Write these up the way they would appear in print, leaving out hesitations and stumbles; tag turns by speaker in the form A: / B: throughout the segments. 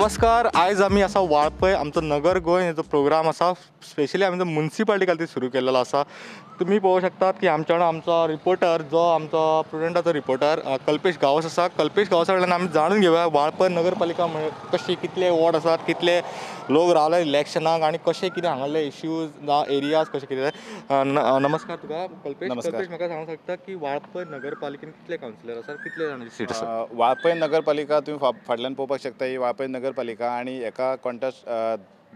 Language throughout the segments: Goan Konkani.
A: नमस्कार, आयज आमी आसा वाळपय आमचो नगर गोंय जो प्रोग्राम आसा स्पेशली आमी मुन्सिपालिटी खातीर सुरू केल्लो आसा. तुमी पळोवंक शकतात की आमच्या वांगडा आमचो रिपोर्टर जो आमचो प्रुडंटाचो रिपोर्टर कल्पेश गांवस आसा. कल्पेश गांवसा कडल्यान आमी जाणून घेवया वाळपय नगरपालिका कशी, कितले वॉर्ड आसात, कितले लोक रावले इलेक्शनाक आनी कशें कितें हांगासरले इश्यूज जावं एरियाज कशें कितें. नमस्कार तुका कल्पेश. कल्पेश, म्हाका सांगूंक शकता की वाळपय नगरपालिकेन कितले कावन्सिलर आसात, कितले जाणांची सीट आसा?
B: वाळपय नगरपालिका तुमी फाटल्यान पळोवपाक शकता, ही वाळपय नगरपालिका आनी एका कॉन्टेस्ट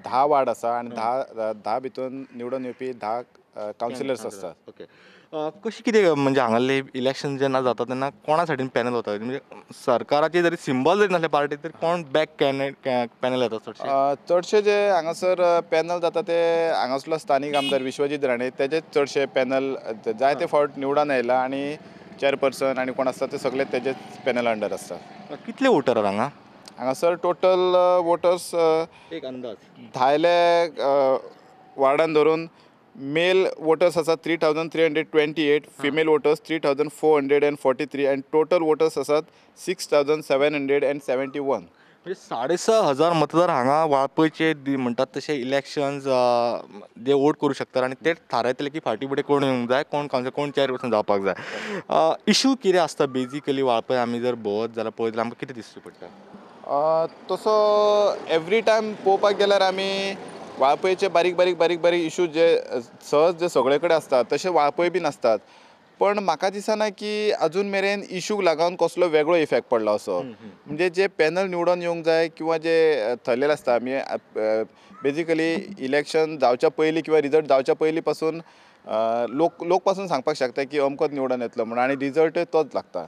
B: 10 वार्ड आसा आनी 10 भितून निवडून येवपी 10 कावन्सिलर्स आसतात.
A: ओके, कशी कितें म्हणजे हांगासरले इलेक्शन जेन्ना जाता तेन्ना कोणा सायडीन पॅनल वता? म्हणजे सरकाराचे जरी सिंबल जरी नासले पार्टी तरी कोण बॅक पॅनल येता चडशे?
B: चडशे जे हांगासर पॅनल जाता ते हांगासलो स्थानीक आमदार विश्वजीत राणे तेजे चडशे पॅनल जायते फावट निवडून आयला आनी चेअरपर्सन आनी कोण आसता ते सगळे तेजेच पॅनल अंडर आसता.
A: कितले वोटर हांगा?
B: हांगासर टोटल वोटर्स
A: एक अंदाज
B: 10 वार्डान धरून मेल वोटर्स आसात 3328, फिमेल वोटर्स 3443 आनी टोटल वोटर्स आसात 6771.
A: म्हणजे 6500 मतदार हांगा वाळपयचे म्हणटात तशे इलेक्शन्स जे वोट करूं शकतात आनी ते थारायतले की फाटीं फुडें कोण येवंक जाय, कोण कावन्सिलर, कोण चेअरपर्सन जावपाक जाय. इशू कितें आसता बेजिकली वाळपय आमी जर भोंवत जाल्यार पळयत जाल्यार आमकां कितें दिसचें पडटा?
B: तसो एवरी टायम पळोवपाक गेल्यार आमी वाळपयचे बारीक बारीक बारीक बारीक इशू जे सहज जे सगळे कडेन आसतात तशे वाळपय बीन आसतात, पण म्हाका दिसना की अजून मेरेन इशूक लागून कसलो वेगळो इफेक्ट पडला असो. म्हणजे जे पॅनल निवडून येवंक जाय किंवा जे थरलेले आसता, आमी बेजिकली इलेक्शन जावच्या पयलीं किंवा रिजल्ट जावच्या पयलीं पासून लोक पासून सांगपाक शकता की अमकोच निवडून येतलो म्हणून आनी रिजल्टय तोच लागता.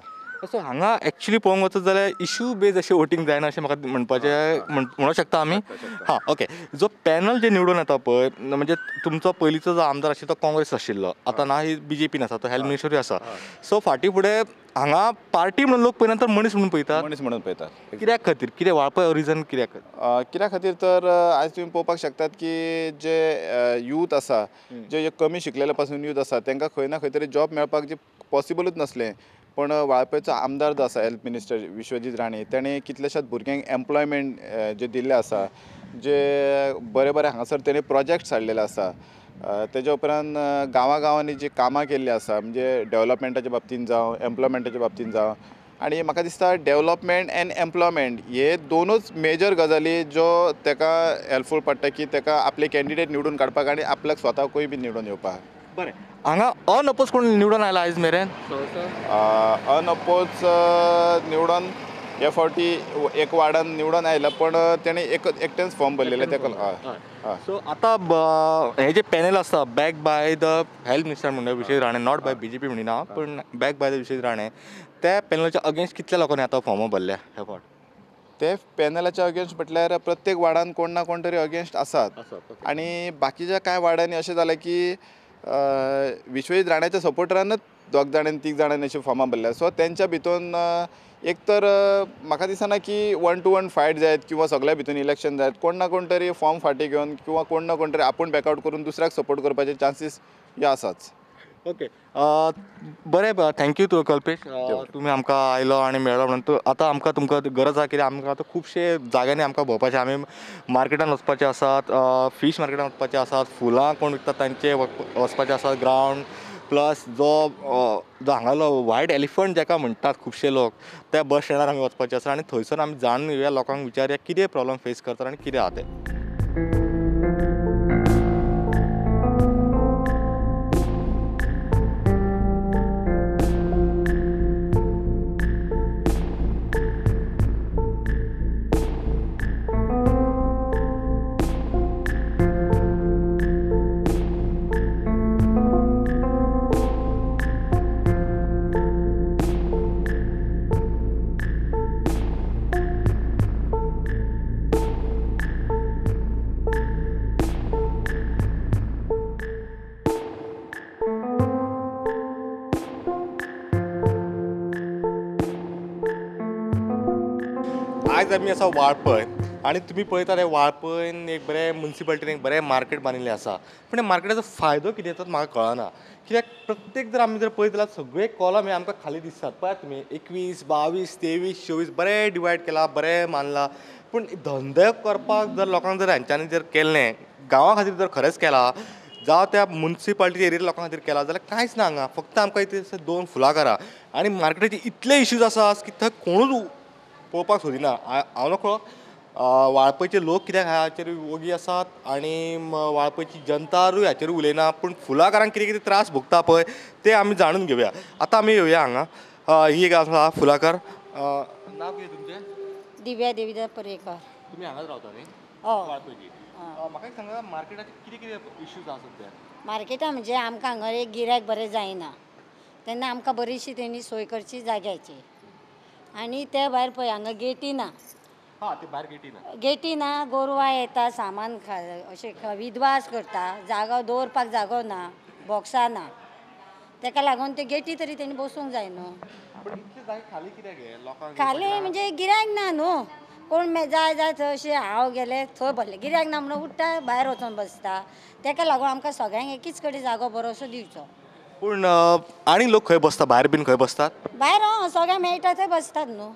A: सो हांगा एक्चुली पळोवंक वचत जाल्यार इशू बेज अशें वोटींग जायना अशें म्हाका म्हणपाचें म्हणूंक शकता आमी. हां, ओके. जो पॅनल जे निवडून येता पळय, म्हणजे तुमचो पयलींचो जो आमदार आशिल्लो तो काँग्रेस आशिल्लो, आतां ना ही बीजेपीन आसा, तो हेल्थ मिनिस्टरूय आसा. सो फाटीं फुडें हांगा पार्टी म्हणून लोक पळयना तर मनीस म्हणून पळयतात.
B: मनीस म्हणून पळयतात.
A: कित्याक खातीर? कितें वाळपय रिजन कित्याक खातीर?
B: कित्या खातीर तर आयज तुमी पळोवपाक शकतात की जे यूथ आसा, जे कमी शिकलेले पासून यूथ आसा तांकां खंय ना खंय तरी जॉब मेळपाक जे पॉसिबलूच नासलें, पण वाळपयचो आमदार जो आसा हेल्थ मिनिस्टर विश्वजीत राणे तेणें कितल्याशाच भुरग्यांक एम्प्लॉयमेंट जे दिल्लें आसा, जे बरे बरे हांगासर तेणें प्रोजेक्ट्स हाडलेले आसा, तेज्या उपरांत गांवां गांवांनी जी कामां केल्लीं आसा म्हणजे डेवलपमेंटाच्या बाबतीन जावं एम्प्लॉयमेंटाच्या बाबतीन जावं, आनी म्हाका दिसता डेवलपमेंट एंड एम्प्लॉयमेंट हे दोनूच मेजर गजाली ज्यो तेका हेल्पफूल पडटा की तेका आपले कॅन्डिडेट निवडून काडपाक आनी आपल्याक स्वताकूय बी निवडून येवपाक.
A: बरें, हांगा अनअपोज कोण निवडून आयला आयज मेरेन?
B: अनअपोज निवडून हे फावटी एक वार्डान निवडून आयला, पण तेणें एकटेंच फॉर्म भरलेले तेका.
A: सो आतां हे जे पॅनल आसा back by the health minister म्हणटा Vishwajit Rane, not by BJP म्हणिना पण back by the Vishwajit Rane, त्या पॅनलाच्या अगेन्स्ट कितल्या लोकांनी आतां फॉर्मां भरल्या हे फावट?
B: ते पॅनलाच्या अगेन्स्ट म्हटल्यार प्रत्येक वार्डान कोण ना कोण तरी अगेन्स्ट आसात आनी बाकीच्या कांय वार्डांनी अशें जालें की विश्वजीत राण्याच्या सपोर्टरानच 2 जाणांनी 3 जाणांनी अशी फॉर्मां भरल्या. सो तेंच्या भितून एक तर म्हाका दिसना की 1 to 1 fight जायत किंवा सगळ्या भितून इलेक्शन जायत, कोण ना कोण तरी फॉर्म फाटीं घेवन किंवा कोण ना कोण तरी आपूण बॅकआवट करून दुसऱ्याक सपोर्ट करपाचे चान्सीस हे आसाच.
A: ओके, बरें, thank you तूं कल्पेश, तुमी आमकां आयलो आनी मेळ्ळो म्हणून. तूं आतां आमकां तुमकां गरज आसा कित्याक आमकां आतां खुबशे जाग्यांनी आमकां भोंवपाचें, आमी मार्केटान वचपाचें आसात, फीश मार्केटान वचपाचें आसात, फुलां कोण विकतात तांचे वचपाचें आसात ग्रावंड, प्लस जो जो हांगालो व्हायट एलिफंट जाका म्हणटात खुबशे लोक, त्या बस स्टँडार आमी वचपाचें आसा आनी थंयसर आमी जाणून घेवया, लोकांक विचारया कितें प्रॉब्लम फेस करतात आनी कितें आहा तें. आयज आमी आसा वाळपय आनी तुमी पळयतात हे वाळपयन एक बरें मुन्सिपालिटीन एक बरें मार्केट बांदिल्लें आसा, पूण ह्या मार्केटाचो फायदो कितें तो म्हाका कळना. कित्याक प्रत्येक जर आमी जर पळयत जाल्यार सगळे कॉलम हे आमकां खाली दिसतात. पळयात तुमी 21, 22, 23, 24 बरें डिवायड केला, बरें मानला, पूण धंदे करपाक जर लोकांक जर हेंच्यांनी जर केल्लें गांवा खातीर जर खरेंच केला जावं त्या मुन्सिपालिटी एरिया लोकां खातीर केला जाल्यार कांयच ना हांगा. फक्त आमकां इथे 2 फुलाकारां आनी मार्केटाचे इतले इश्यूज आसा की थंय कोणूच पळोवपाक सोदिना. हांव नकळो वाळपयचे लोक कित्याक हाचेर वोगी आसात आनी वाळपयची जनतारूय हाचेर उलयना, पूण फुलाकारांक कितें कितें त्रास भोगता पळय ते आमी जाणून घेवया. आतां आमी येवया हांगा. ही एक आसा फुलाकार. नांव कितें तुमचें?
C: दिव्या देवीदास पर्येकार.
A: तुमी हांगाच रावता न्ही?
C: हय.
A: वाळपयची. म्हाका एक सांगा, मार्केटाचे कितें कितें इश्यूज आसा सद्या?
C: मार्केटा म्हणजे आमकां हांगा एक गिरायक बरें जायना, तेन्ना आमकां बरीशी तेणी सोय करची जाग्याची. आनी ते भायर पळय हांगा गेटी ना.
A: हां, ते भायर गेटी ना.
C: गेटी ना, गोरवां येता, सामान अशें विद्वास करता, जागो दवरपाक जागो ना, बॉक्सां ना, तेका लागून ते गेटी तरी तेणी बसूंक जाय न्हू.
A: पूण इतले जागे खाली कित्याक गे लोकांक?
C: खाली म्हणजे गिरायक ना न्हू, कोण जाय जाय थंय अशें हांव गेलें थंय भरलें, गिरायक ना म्हणून उठ्ठा भायर वचोन बसता. तेका लागून आमकां सगळ्यांक एकीच कडेन जागो बरो असो दिवचो.
A: पूण आनी लोक खंय बसता? भायर बीन खंय बसतात?
C: भायर सगळ्यांक मेळटा थंय बसतात न्हू.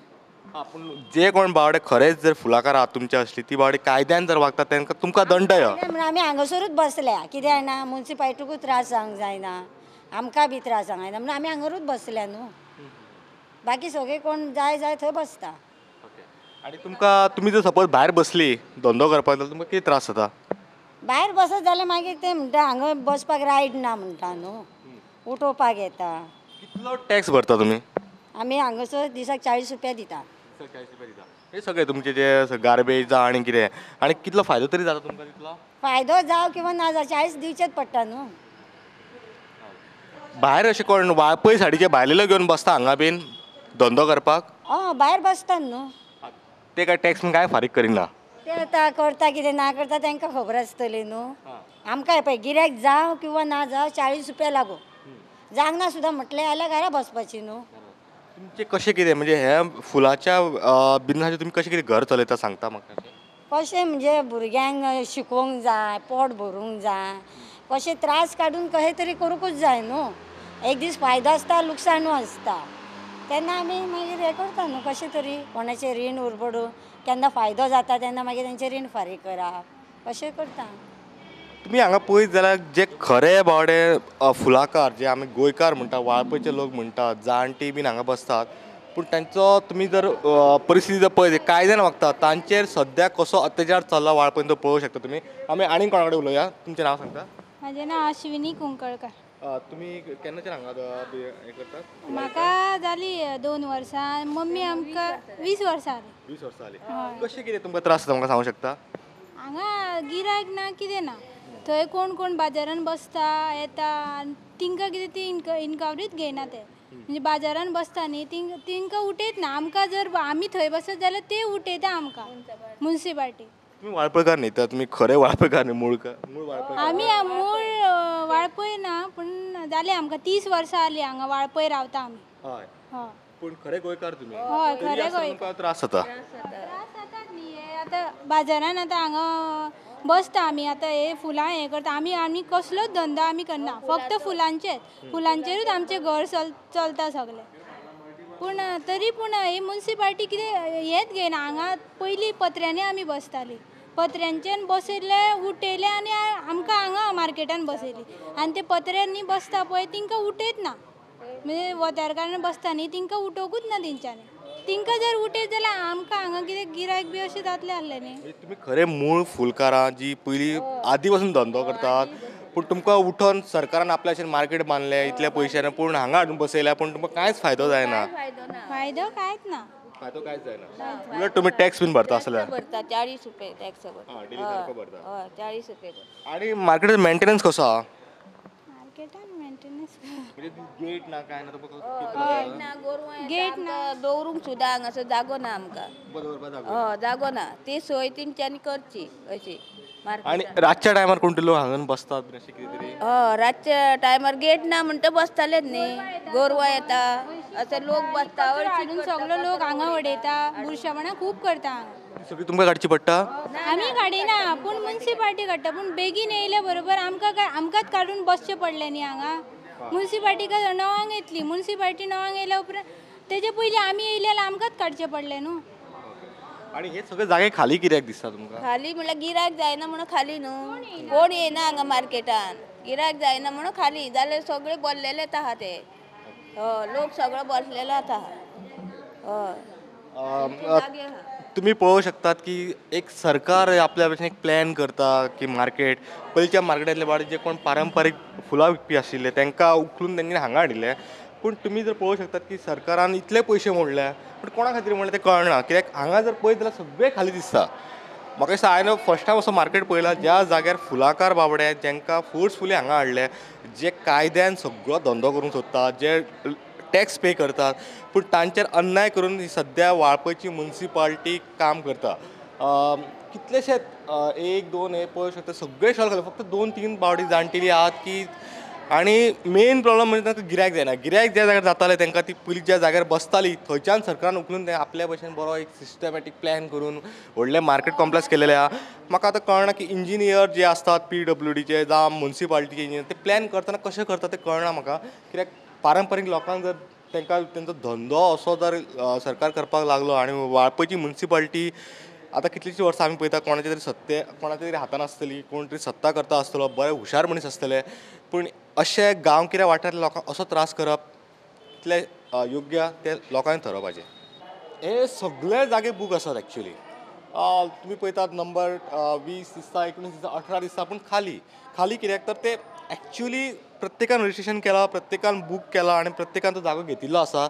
A: हां, पूण जे कोण बावडे खरेंच जर फुलाकार आहात तुमचे असली ती बावडे कायद्यान जर वागतात तांकां तुमकां दंड.
C: म्हणून आमी हांगासरूच बसल्या, कितें जाणा मुन्सिपालिटीकूय त्रास जावंक जायना, आमकां बी त्रास जावंक जायना, म्हणून आमी हांगारूच बसल्या न्हू. बाकी सगळे कोण जाय जाय थंय बसता.
A: आनी तुमकां तुमी जर सपोज भायर बसली धंदो करपाक जाल्यार तुमकां कितें त्रास जाता?
C: भायर बसत जाल्यार मागीर ते म्हणटा हांगा बसपाक रायट ना म्हणटा न्हू, उठोवपाक येता.
A: कितलो टॅक्स भरता तुमी?
C: आमी हांगासर दिसाक 40 रुपया दिता.
A: 40 रुपया दिता. हे सगळे तुमचे जे गार्बेज आनी कितें, आनी कितलो फायदो तरी जाता तुमकां तितलो?
C: फायदो जावं किंवा ना जावं 40 दिवचेच पडटा न्हू.
A: भायर अशें कोण वाळपय साडीचे भायले लोक घेवन बसता हांगा बीन धंदो करपाक?
C: हय, भायर बसतात न्हू.
A: ते काय टॅक्स काय फारीक करिना?
C: ते आतां करता कितें ना करता तांकां खबर आसतली न्हू. आमकां पळय गिरायक जावं किंवा ना जावं 40 रुपया लागू जावंक ना सुद्दां म्हटलें जाल्यार घरा बसपाची न्हू.
A: तुमचें कशें कितें म्हणजे हे फुलाच्या बिजनसाचेर तुमी कशें कितें घर चलयता सांगता म्हाका?
C: कशें म्हणजे भुरग्यांक शिकोवंक जाय, पोट भरूंक जाय, कशें त्रास काडून कशें तरी करूंकूच जाय न्हू. एक दीस फायदो आसता, लुकसाणूय आसता, तेन्ना आमी मागीर हें करता न्हू कशें तरी. कोणाचें रीण उरबडून केन्ना फायदो जाता तेन्ना मागीर तेंचें रीण फारीक करप, अशें करता.
A: तुमी हांगा पळयत जाल्यार जे खरे बावडे फुलाकार जे आमी गोंयकार म्हणटा, वाळपयचे लोक म्हणटात, जाणटी बीन हांगा बसतात, पूण तांचो तुमी जर परिस्थिती जर पळयत कायद्यान वागतात तांचेर सद्या कसो अत्याचार चल्ला वाळपयन तो पळोवंक शकता तुमी. आमी आनीक कोणा कडेन उलोवया. तुमचें नांव सांगता?
D: म्हाजें नांव अश्विनी कुंकळकार.
A: तुमी केन्नाच्यान हांगा हें करतात?
D: म्हाका जाली 2 वर्सां, मम्मी आमकां 20 वर्सां जालीं.
A: 20 वर्सां जालीं. कशें कितें तुमकां त्रास जाता म्हाका सांगूंक शकता?
D: हांगा गिरायक ना कितें ना, थंय कोण कोण बाजारान बसता येता आनी तिंकां कितें ती इनक्वायरीच घेयना ते. म्हणजे बाजारान बसता न्ही तिंकां उठयत ना. आमकां जर आमी थंय बसत जाल्यार ते उठयता आमकां मुन्सिपालिटी.
A: तुमी वाळपयकार न्ही तर तुमी खरे वाळपयकार न्ही? मूळ वाळपय?
D: आमी मूळ वाळपय ना, पूण जालें आमकां 30 वर्सां जालीं हांगा वाळपय रावता आमी.
A: हय, पूण खरे गोंयकार तुमी?
D: हय, खरे गोंयकार.
A: त्रास जाता?
D: त्रास जातात न्ही. हे आतां बाजारान आतां हांगा बसता आमी, आतां हे फुलां हें करता आमी. आनी कसलोच धंदो आमी करना, फक्त फुलांचेच, फुलांचेरूच आमचें घर चलता सगळें. पूण तरी पूण ही मुन्सिपालिटी कितें हेंच घेयना. हांगा पयलीं पत्र्यांनी आमी बसतालीं, पत्र्यांच्यान बसयले उठयले आनी आमकां हांगा मार्केटान बसयली. आनी ते पत्र्यांनी बसता पळय तिंकां उठयत ना, म्हणजे वतारकारान बसता न्ही तिंकां उठोवकूच ना तेंच्यांनी. तिंकां जर उठयत जाल्यार आमकां हांगा कितें गिरायक बी अशें जातलें आसलें न्ही.
A: तुमी खरें मूळ फुलकारां जी पयलीं आदी पासून धंदो करतात, पूण तुमकां उठोन सरकारान आपल्याशें मार्केट बांदलें इतल्या पयशान, पूण हांगा हाडून बसयल्या, पूण तुमकां कांयच फायदो जायना.
D: फायदो कांयच ना.
A: फायदो कांयच जायना. उलट तुमी टॅक्स बीन भरता आसल्यार?
E: भरता 40 रुपये टॅक्स भरता. 40 रुपये.
A: आनी मार्केटाचो मेंटेनन्स कसो आहा?
D: मार्केटान मेंटेनन्स
A: म्हणजे गेट ना काय ना, तुमकां
D: गेट ना,
E: दवरूंक सुद्दां हांगासर जागो ना आमकां. हय, जागो ना, ती सोय तेंच्यांनी करची अशी.
A: आनी रातच्या टायमार कोण तरी लोक हांगा बसतात अशें कितें तरी?
E: हय, रातच्या टायमार गेट ना म्हणटा बसतालेच न्ही, गोरवां येता अशें लोक बसता,
D: हाडून सगलो लोक हांगा उडयता, बुरशेपणां खूब करता हांगा.
A: सगळी तुमकां काडची पडटा?
D: आमी काडिना पूण मुन्सिपाल्टी काडटा. पूण बेगीन येयल्या बरोबर आमकां काय आमकांच काडून बसचें पडलें न्ही हांगा. मुन्सिपाल्टी 9 येतली, मुन्सिपाल्टी 9 येयल्या उपरांत तेजे पयलीं आमी येयले जाल्यार आमकांच काडचें पडलें न्हू.
A: आनी हे सगळे जागे खाली कित्याक दिसता तुमकां?
E: खाली म्हणल्यार गिरायक जायना म्हणून खाली न्हू, कोण येयना हांगा मार्केटान, गिरायक जायना म्हणून खाली जाल्यार सगळे भरलेलेच आहा ते. हय, लोक सगळो बसलेलो आहा. हय,
A: तुमी पळोवंक शकतात की एक सरकार आपल्या भशेन एक प्लॅन करता की मार्केट पयलींच्या मार्केटांतले बाबा जे कोण पारंपारीक फुलां विकपी आशिल्ले तांकां उखलून तेंच्यांनी हांगा हाडिल्ले. पूण तुमी जर पळोवंक शकतात की सरकारान इतले पयशे मोडले पूण कोणा खातीर मोडले ते कळना. कित्याक हांगा जर पळयत जाल्यार सगळें खाली दिसता. म्हाका दिसता हांवें फर्स्ट टायम असो मार्केट पळयला ज्या जाग्यार फुलाकार बाबडे जांकां फोर्सफुली हांगा हाडले, जे कायद्यान सगळो धंदो करूंक सोदता, जे टॅक्स पे करतात, पूण तांचेर अन्याय करून सद्या वाळपयची मुन्सिपाल्टी काम करता. कितलेशेच 1 2 हे पळोवंक शकता सगळे स्टॉल घातले, फक्त 2 3 बावडी जाणटेली आहात की. आनी मेन प्रॉब्लम म्हणजे तांकां गिरायक जायना. गिरायक ज्या जाग्यार जाताले तांकां ती पयलीं ज्या जाग्यार बसताली थंयच्यान सरकारान उखलून ते आपल्या भशेन बरो एक सिस्टमॅटीक प्लॅन करून व्हडलें मार्केट कॉम्प्लेक्स केलेलें आहा. म्हाका आतां कळना की इंजिनियर जे आसतात PWDचे जावं मुन्सिपाल्टीचे इंजिनियर ते प्लॅन करतना कशें करता तें कळना म्हाका. कित्याक पारंपारीक लोकांक जर तांकां तेंचो धंदो असो जर सरकार करपाक लागलो आनी वाळपयची मुन्सिपाल्टी आतां कितलींशीं वर्सां आमी पळयता कोणाचे तरी सत्ते कोणाच्या तरी हातान आसतली, कोण तरी सत्ता करता आसतलो, बरे हुशार मनीस आसतले, पूण अशें गांवगिऱ्या वाठारांतल्या लोकांक असो त्रास करप कितलें योग्य तें लोकांनी थारोवपाचें. हे सगळे जागे बूक आसात एक्चुली. तुमी पळयतात नंबर 20 दिसता, 19 दिसता, 18 दिसता, पूण खाली खाली कित्याक तर ते एक्चुली प्रत्येकान रजिस्ट्रेशन केलां, प्रत्येकान बूक केला आनी प्रत्येकान तो जागो घेतिल्लो आसा.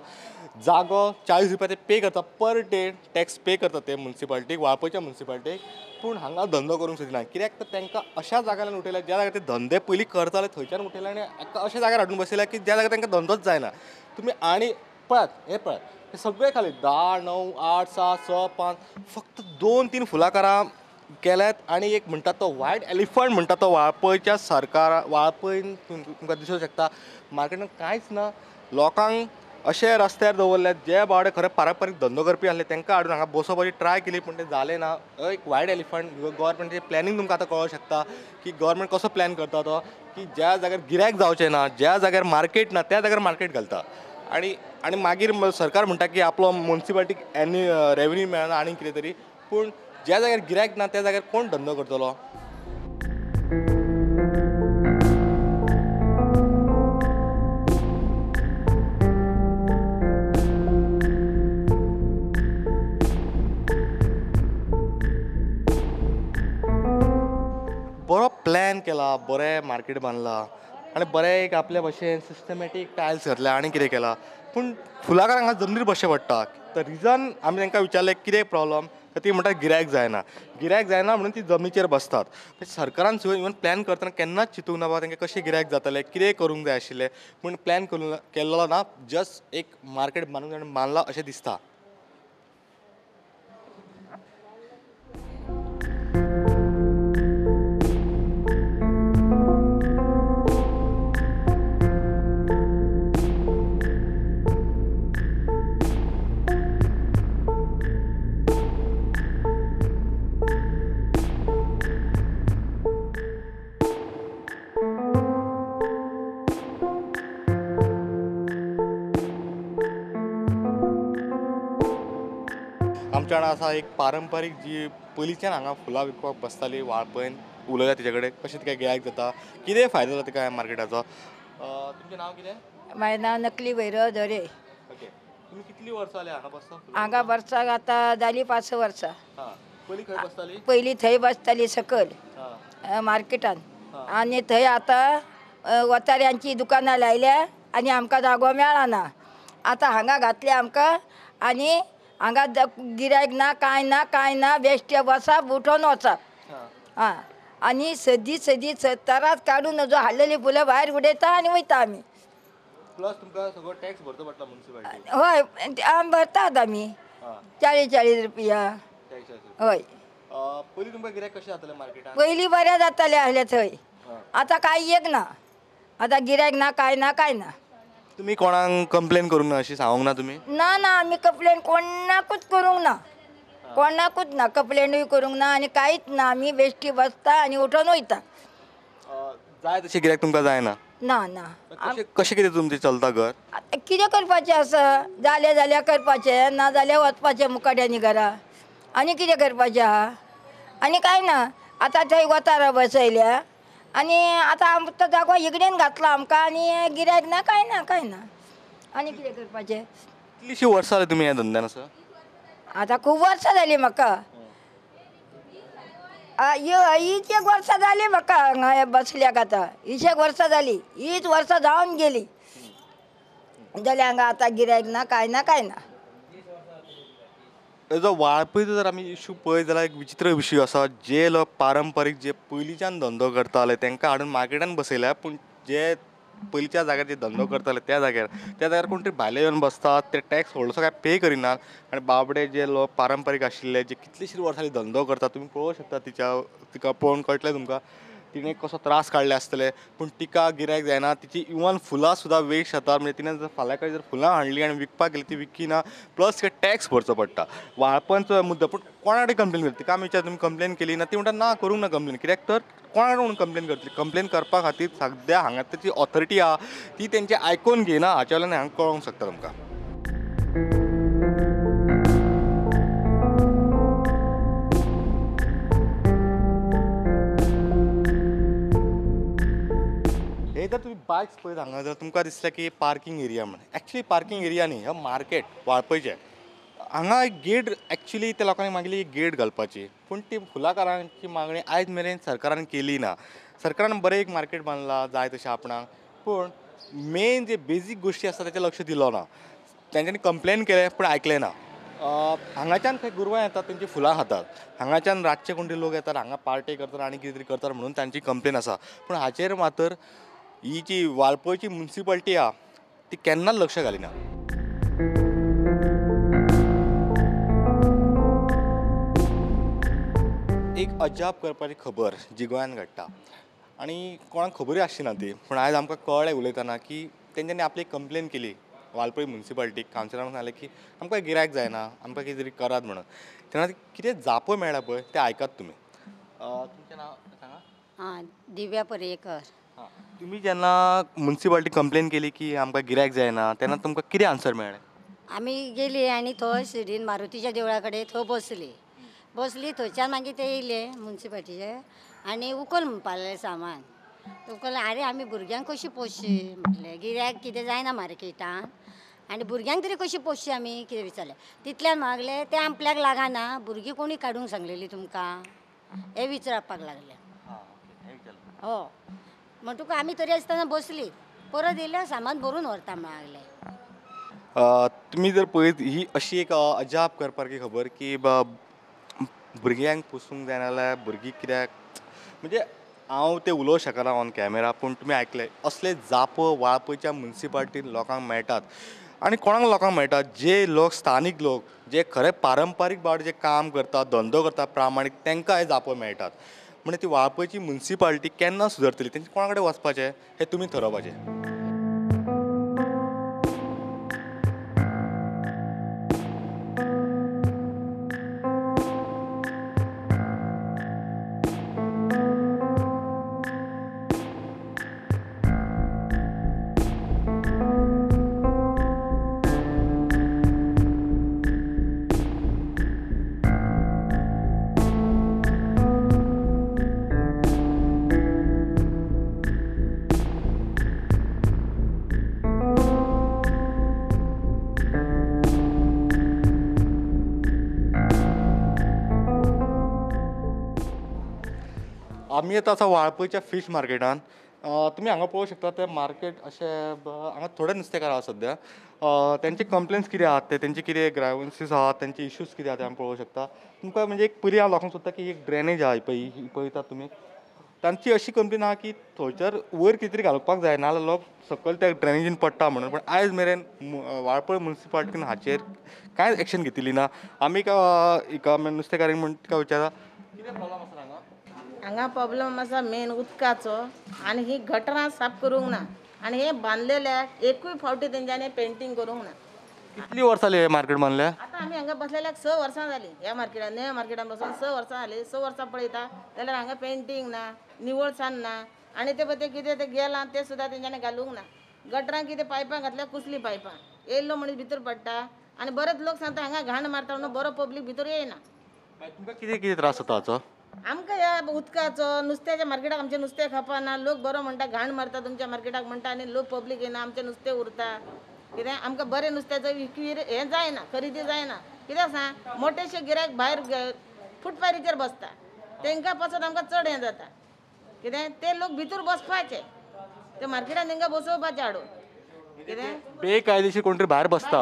A: जागो 40 रुपया ते पे करता पर डे, टॅक्स पे करता ते मुन्सिपाल्टीक, वाळपयच्या मुन्सिपाल्टीक, पूण हांगा धंदो करूंक सोदिना. कित्याक तर तांकां अशा जाग्यार उठयल्या ज्या जाग्यार ते धंदे पयलीं करताले थंयच्यान उठयले आनी एका अशा जाग्यार हाडून बसयल्या की ज्या जाग्यार तांकां धंदोच जायना. तुमी आनी पळयात, हें पळयात, हे सगळे खाली 10 9 8 7 6 5 फक्त 2 3 फुलाकारां केल्यात. आनी एक म्हणटा तो व्हायट एलिफंट म्हणटा तो वाळपयच्या सरकारा वाळपयन तुमकां दिसूंक शकता मार्केटान कांयच ना. लोकांक अशे रस्त्यार दवरल्यात जे बावडे खरें पारंपारीक धंदो करपी आसले तांकां हाडून हांगा बसोवपाची ट्राय केली पूण तें जालें ना. एक व्हायट एलिफंट गव्हर्मेंटाचें प्लॅनिंग तुमकां आतां कळोंक शकता की गव्हर्मेंट कसो प्लॅन करता तो की ज्या जाग्यार गिरायक जावचें ना, ज्या जाग्यार मार्केट ना त्या जाग्यार मार्केट घालता. आनी आनी मागीर सरकार म्हणटा की आपलो मुन्सिपाल्टीक एनी रेवन्यू मेळना आनी कितें तरी, पूण ज्या जाग्यार गिरायक ना त्या जाग्यार कोण धंदो करतलो? बरो प्लॅन केला, बरें मार्केट बांदलां आनी बरें एक आपल्या भशेन सिस्टमॅटीक टायल्स घातल्या आनी कितें केलां, पूण फुलाकारांक हांगा जमनीर बसचें पडटा. तर रिजन आमी तांकां विचारलें कितें प्रॉब्लम, तर ती म्हणटा गिरायक जायना, गिरायक जायना म्हणून ती जमनीचेर बसतात. सरकारान सुद्दां इवन प्लॅन करतना केन्नाच चिंतूंक ना बाबा तांकां कशें गिरायक जातलें, कितें करूंक जाय आशिल्लें, पूण प्लॅन करूंक केल्लो ना, जस्ट एक मार्केट बांदूंक बांदलां अशें दिसता. आमच्या हांगा आसा एक पारंपारीक जी पयलींच्यान हांगा फुलां विकपाक बसताली वाळपयन, उलयता तिचे कडेन कशें तिका गिरायक जाता, कितें फायदो जाता तिका मार्केटाचो. तुमचें नांव कितें?
C: म्हाजें नांव नकली भैरव धरे.
A: ओके, तुमी कितलीं वर्सां जालीं हांगा बसता?
C: हांगा बसपाक आतां जालीं 5-6 वर्सां.
A: पयलीं खंय बसताली?
C: पयलीं थंय बसताली सकयल मार्केटान, आनी थंय आतां वताऱ्यांची दुकानां लायल्या आनी आमकां जागो मेळना. आतां हांगा घातले आमकां आनी हांगा गिरायक ना, कांय ना, कांय ना, बेश्टे बसप उठोन वचप. आं, आनी सदी सदी तरास काडून जो हाडलेली फुलां भायर उडयता आनी वयता आमी.
A: प्लस तुमकां सगळो टॅक्स भरचो पडटा मुन्सिपाल्टी?
C: हय, आमी भरतात आमी 40-40 रुपया. हय.
A: पयलीं तुमकां गिरायक कशें जातालें मार्केटान?
C: पयलीं बरें जातालें आसलें थंय, आतां कांय एक ना, आतां गिरायक ना, कांय ना, कांय ना.
A: तुमी कोणाक कंप्लेन करूंक ना अशी सांगूंक ना तुमी?
C: ना ना, आमी कंप्लेन कोणाकूच करूंक ना.
F: कोणाकूच ना, कंप्लेनूय करूंक ना आनी कांयच ना. आमी बेश्टी बसता आनी उठोन वयता.
A: जाय तशें गिरायक तुमकां जायना?
F: ना ना.
A: कशें कितें तुमचें चलता घर?
F: आतां कितें करपाचें आसा, जालें जाल्यार करपाचें, ना जाल्यार वचपाचें मुकाट्यांनी घरा. आनी कितें करपाचें आहा? आनी कांय ना. आतां थंय वतारा बसयल्या आनी आतां आमचो जागो इकडेन घातला आमकां आनी गिरायक ना, कांय ना, कांय ना. आनी कितें करपाचें?
A: कितलींशीं वर्सां जालीं तुमी ह्या धंद्यान आसा?
F: आतां खूब वर्सां जालीं म्हाका, हीच एक वर्सां जालीं म्हाका हांगा बसल्याक. आतां हीच एक वर्सां जालीं, हीच वर्सां जावन गेलीं जाल्यार हांगा आतां गिरायक ना, कांय ना, कांय ना.
A: जो वाळपयचो जर आमी इशू पळयत जाल्यार एक विचित्र विशय आसा. जे लोक पारंपारीक जे पयलींच्यान धंदो करताले तांकां हाडून मार्केटान बसयल्या, पूण जे पयलींच्या जाग्यार जे धंदो करताले त्या जाग्यार कोण तरी भायले येवन बसतात, ते टॅक्स व्हडलोसो काय पे करिनात आनी बाबडे जे लोक पारंपारीक आशिल्ले जे कितलेशे वर्सांनी धंदो करतात, तुमी पळोवंक शकता तिका पळोवन कळटलें तुमकां तिणें कसो त्रास काडले आसतले, पूण तिका गिरायक जायना. तिची इवन फुलां सुद्दां वेस्ट जाता, म्हणजे तिणें जर फाल्यां कडेन जर फुलां हाडलीं आनी विकपाक गेली ती विकिना, प्लस तिका टॅक्स भरचो पडटा. वाळपणचो मुद्दो, पूण कोणा कडेन कंप्लेन करतली? तिका आमी विचार तुमी कंप्लेन केली ना, ती म्हणटा ना करूंक ना कंप्लेन. कित्याक तर कोणा कडेन म्हणून कंप्लेन करतली? कंप्लेन करपा खातीर सद्या हांगा ताची ऑथॉरिटी आहा ती तेंचे आयकून घेयना. हाच्या वयल्यान हांगा कळोंक शकता तुमकां. हे जर तुमी बायक्स पळयत हांगा जर तुमकां दिसलें की पार्कींग एरिया म्हण, एक्चुली पार्कींग एरिया न्ही, हो मार्केट वाळपयचें. हांगा एक गेट एक्चुली त्या लोकांनी मागली एक गेट घालपाची, पूण ती फुलाकारांची मागणी आयज मेरेन सरकारान केली ना. सरकारान बरें एक मार्केट बांदलां जाय तशें आपणाक, पूण मेन जे बेजीक गोश्टी आसा ताचेर लक्ष दिलो ना. तेंच्यांनी कंप्लेन केलें पूण आयकलें ना. हांगाच्यान खंय गोरवां येतात तेंची फुलां खातात, हांगाच्यान रातचे कोण तरी लोक येतात हांगा पार्टी करतात आनी कितें तरी करतात म्हणून तांची कंप्लेन आसा. पूण हाचेर मात्र ही जी वाळपयची मुन्सिपाल्टी आहा ती केन्नाच लक्ष घालिना. एक अजाप करपाची खबर जी गोंयांत घडटा आनी कोणाक खबरूय आसची ना ती, पूण आयज आमकां कळ्ळें उलयतना की तेंच्यांनी आपली कंप्लेन केली वाळपय मुन्सिपाल्टीक. कावन्सिलरान सांगलें की आमकां गिरायक जायना, आमकां कितें तरी करात म्हणून. तेन्ना कितें जापो मेळ्ळा पळय तें आयकात तुमी. तुमचें नांव सांगा?
C: आं, दिव्या पर्येकर.
A: तुमी जेन्ना मुन्सिपाल्टी कंप्लेन केली की आमकां गिरायक जायना तेन्ना तुमकां कितें आन्सर मेळ्ळें?
C: आमी गेली आनी थंय शिर्डीन मारुतीच्या देवळा कडेन थंय बसली, बसली थंयच्यान मागीर ते येयले मुन्सिपाल्टीचे आनी उखल म्हणपाक लागले सामान. उखल, आरे आमी भुरग्यांक कशी पोसची म्हटलें, गिरायक कितें जायना मार्केटान आनी भुरग्यांक तरी कशी पोसची आमी कितें विचारलें. तितल्यान मागलें तें आपल्याक लागना, भुरगीं कोणी काडूंक सांगलेली तुमकां हें विचारपाक लागलें. हो म्हणटकूच आमी तरी आसतना बसली, परत येयल्या सामान भरून व्हरता म्हणलें.
A: तुमी जर पळयत ही अशी एक अजाप करपासारकी खबर की भुरग्यांक पोसूंक जायना जाल्यार भुरगीं कित्याक, म्हणजे हांव तें उलोवंक शकना ऑन कॅमेरा, पूण तुमी आयकले असले जापो वाळपयच्या मुन्सिपाल्टीन लोकांक मेळटात. आनी कोणाक लोकांक मेळटात? जे लोक स्थानीक लोक जे खरे पारंपारीक बाबडे जे काम करतात, धंदो करतात प्रामाणीक, तांकां हे जापो मेळटात. म्हणजे ती वाळपयची मुन्सिपाल्टी केन्ना सुदरतली, तेंचे कोणा कडेन वचपाचें हें तुमी थरोवपाचें. आमी आतां आसा वाळपयच्या फीश मार्केटान. तुमी हांगा पळोवंक शकता तें मार्केट अशें हांगा थोडे नुस्तेकार आसा सद्या. तेंचे कंप्लेन्स कितें आहात ते, तेंचे कितें ग्रायवन्सीस आहात, तेंचे इश्यूज कितें आहा ते आमी पळोवंक शकता. तुमकां म्हणजे एक पयलीं हांव लोकांक सोदता की एक ड्रेनेज आहा पळय, ही पळयतात तुमी, तांची अशी कंप्लेन आहा की थंयसर वयर कितें तरी घालपाक जाय, नाजाल्यार लोक सकयल त्या ड्रेनेजीन पडटा म्हणून. पूण आयज मेरेन वाळपय मुन्सिपाल्टीन हाचेर कांयच एक्शन घेतिल्ली ना. आमी एका नुस्तेकारीन म्हूण तिका विचारा कितें प्रॉब्लम आसा हांगा?
G: हांगा प्रॉब्लम आसा मेन उदकाचो, आनी ही गटरां साफ करूंक ना, आनी हे बांदलेल्याक एकूय फावटी तेंच्यांनी पेंटींग करूंक ना.
A: कितली वर्सां जाली मार्केट बांदल्या?
G: आतां आमी हांगा बसलेल्याक 6 वर्सां जालीं. ह्या मार्केटान, नव्या मार्केटान बसून 6 वर्सां जालीं. 6 वर्सां पळयता जाल्यार हांगा पेंटींग ना, निवळसाण ना, आनी ते पळय ते कितें तें गेलां तें सुद्दां तेंच्यांनी घालूंक ना. गटरां कितें पायपां घातल्या, कुसली पायपां, येयल्लो मनीस भितर पडटा आनी बरेच लोक सांगता हांगा घाण मारता म्हणून बरो पब्लीक भितर येयना.
A: तुमकां कितें कितें त्रास जाता हाचो?
G: आमकां ह्या उदकाचो, नुस्त्याच्या मार्केटाक आमचें नुस्तें खपाना, लोक बरो म्हणटा घाण मारता तुमच्या मार्केटाक म्हणटा आनी लोक पब्लीक येयना, आमचें नुस्तें उरता. कितें आमकां बरें नुस्त्याचो विक्री हें जायना, खरेदी जायना. कित्याक सांग, मोटेशे गिरायक भायर फुटपारीचेर बसता, तांकां पासत आमकां चड हें जाता. कितें ते लोक भितर बसपाचे, ते मार्केटान तांकां बसोवपाचे हाडून. कितें
A: बेकायदेशीर कोण तरी भायर बसता,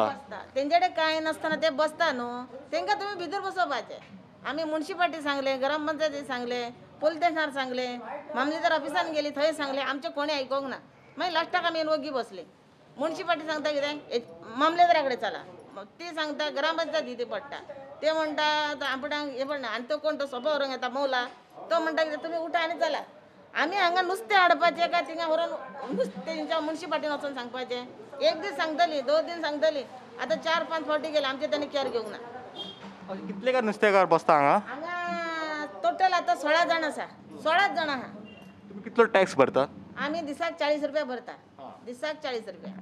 G: तेंचे कडेन कांय नासतना ते बसता न्हू, तांकां तुमी भितर बसोवपाचे. आमी मुन्सिपाल्टी सांगलें, ग्रामपंचायती सांगलें, पोलीस स्टेशनार सांगलें, मामलेदार ऑफिसान गेली थंय सांगलें, आमचें कोणें आयकोंक ना. मागीर लास्टाक आमी वोगी बसले. मुन्सिपाल्टी सांगता कितें मामलेदारा कडेन चला, ती सांगता ग्रामपंचायती ती पडटा, ते म्हणटा आपणाक हें पडना. आनी तो कोण तो सोपा व्हरूंक येता मौला, तो म्हणटा कितें तुमी उठा आनी चला. आमी हांगा नुस्तें हाडपाचें काय थिंगा व्हरून नुस्तें तेंच्या मुन्सिपाल्टीन वचोन सांगपाचें? एक दीस सांगतली, 2 दीस सांगतली, आतां 4-5 फावटी गेले, आमचें तांणी केअर घेवंक ना.
A: कितले काय नुस्तेकार बसता हांगा?
G: हांगा टोटल आतां 16 जाण आसा, 16 जाण आहा.
A: तुमी कितलो टॅक्स भरता?
G: आमी दिसाक 40 रुपया भरता, दिसाक 40 रुपया.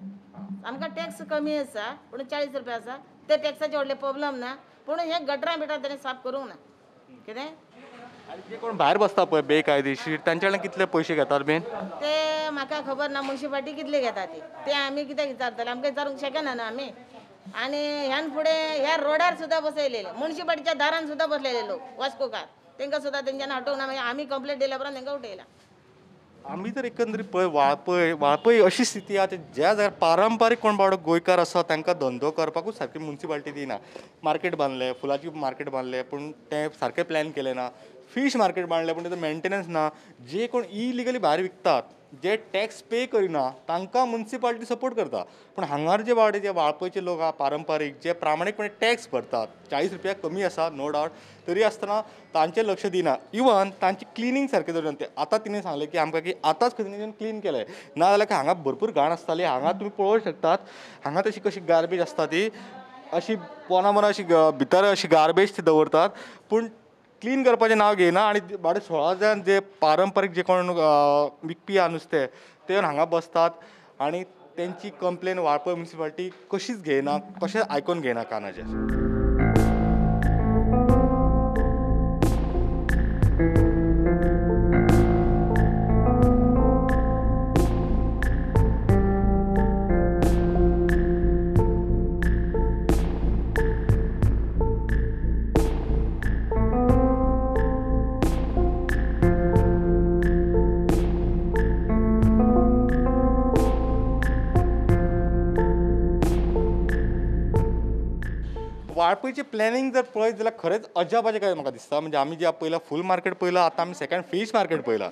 G: आमकां टॅक्स कमी आसा पूण 40 रुपया आसा. ते टॅक्साचे व्हडले प्रॉब्लम ना, पूण हे गटरां बिटरां ताणें साफ करूंक ना. कितें
A: आनी जे कोण भायर बसता पळय बेकायदेशीर, तांचे कडल्यान कितले पयशे घेतात बीन?
G: ते म्हाका खबर ना मुन्सिपाल्टी कितले घेता ती, ते आमी कित्याक विचारतले, आमकां विचारूंक शकना न्हू आमी. आनी ह्यान फुडें ह्या रोडार सुद्दां बसयलेले, मुन्सिपाल्टीच्या दारान सुद्दां बसलेले लोक वास्कोकार, तांकां सुद्दां तेंच्यांनी हटोवंक ना. मागीर आमी कंप्लेंट दिल्या उपरांत तांकां उठयला.
A: आमी तर एकंदरीत पळय वाळपय, वाळपय अशी स्थिती आसा ज्या जाग्यार पारंपारीक कोण बाबडो गोंयकार आसा तांकां धंदो करपाकूच सारकी मुन्सिपाल्टी दिना. मार्केट बांदलें, फुलाची मार्केट बांदलें, पूण तें सारकें प्लॅन केलें ना. फीश मार्केट बांदलें पूण तेजो मेंटेनन्स ना. जे कोण इलिगली भायर विकतात, जे टॅक्स पे करिना तांकां मुन्सिपाल्टी सपोर्ट करता, पूण हांगार जे बाबडे जे वाळपयचे लोक आहा पारंपारीक, जे प्रामाणीकपणे टॅक्स भरतात, 40 रुपया कमी आसा नो डावट, तरी आसतना तांचें लक्ष दिना. इवन तांची क्लिनींग सारकें दवरिना. ते आतां तिणें सांगलें की आमकां की आतांच खंय क्लीन केलें ना जाल्यार हांगा भरपूर घाण आसताली. हांगा तुमी पळोवंक शकतात, हांगा तशी कशी गार्बेज आसता ती अशी पोना पोना अशी भितर अशी गार्बेज ती दवरतात, पूण क्लीन करपाचें नांव घेयना. आनी बाबडे 16 जाण जे पारंपारीक जे कोण विकपी आहा नुस्तें ते येवन हांगा बसतात आनी तेंची कंप्लेन वाळपय मुन्सिपाल्टी कशीच घेयना, कशेंच आयकून घेयना कानाचेर. वाळपयचें प्लॅनिंग जर पळयत जाल्यार खरेंच अजापाचें काय म्हाका दिसता. म्हणजे आमी जे पयला फूल मार्केट पळयलां, आतां आमी सेकंड फीश मार्केट पळयलां.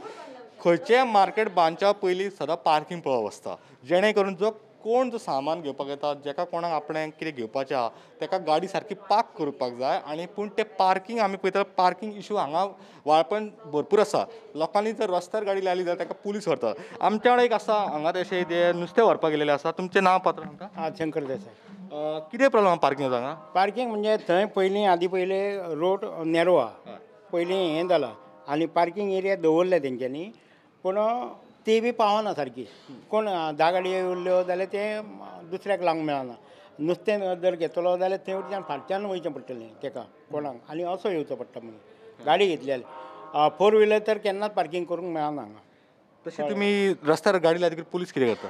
A: खंयचेय मार्केट बांदच्या पयलीं सदां पार्किंग पळोवप आसता, जेणे करून जो कोण जो सामान घेवपाक येता, जेका कोणाक आपणें कितें घेवपाचें आहा तेका गाडी सारकी पार्क करपाक जाय. आनी पूण तें पार्किंग आमी पळयता, पार्किंग इशू हांगा वाळपयन भरपूर आसा. लोकांनी जर रस्त्यार गाडी लायली जाल्यार ताका पुलीस व्हरतात. आमच्या वांगडा एक आसा हांगा तशें ते नुस्तें व्हरपाक गेल्लें आसा. तुमचें नांव पात्र आमकां?
H: शंकर देसाय.
A: कितें प्रॉब्लम पार्किंग हांगा?
H: पार्किंग म्हणजे थंय पयलीं आदी पयलीं रोड नॅरो आहा, पयलीं हें जालां आनी पार्किंग एरिया दवरल्या तेंच्यांनी, पूण ती बी पावना सारकी. कोण 10 गाडयो उरल्यो जाल्यार ते दुसऱ्याक लावंक मेळना. नुस्तें जर घेतलो जाल्यार थंय वयच्यान फाटच्यान वयचें पडटलें तेका कोणाक, आनी असो येवचो पडटा. मागीर गाडी घेतली जाल्यार 4 व्हिलर तर केन्नाच पार्किंग करूंक मेळना हांगा.
A: तशें तुमी रस्त्यार गाडी लायतकीर पुलीस कितें करता?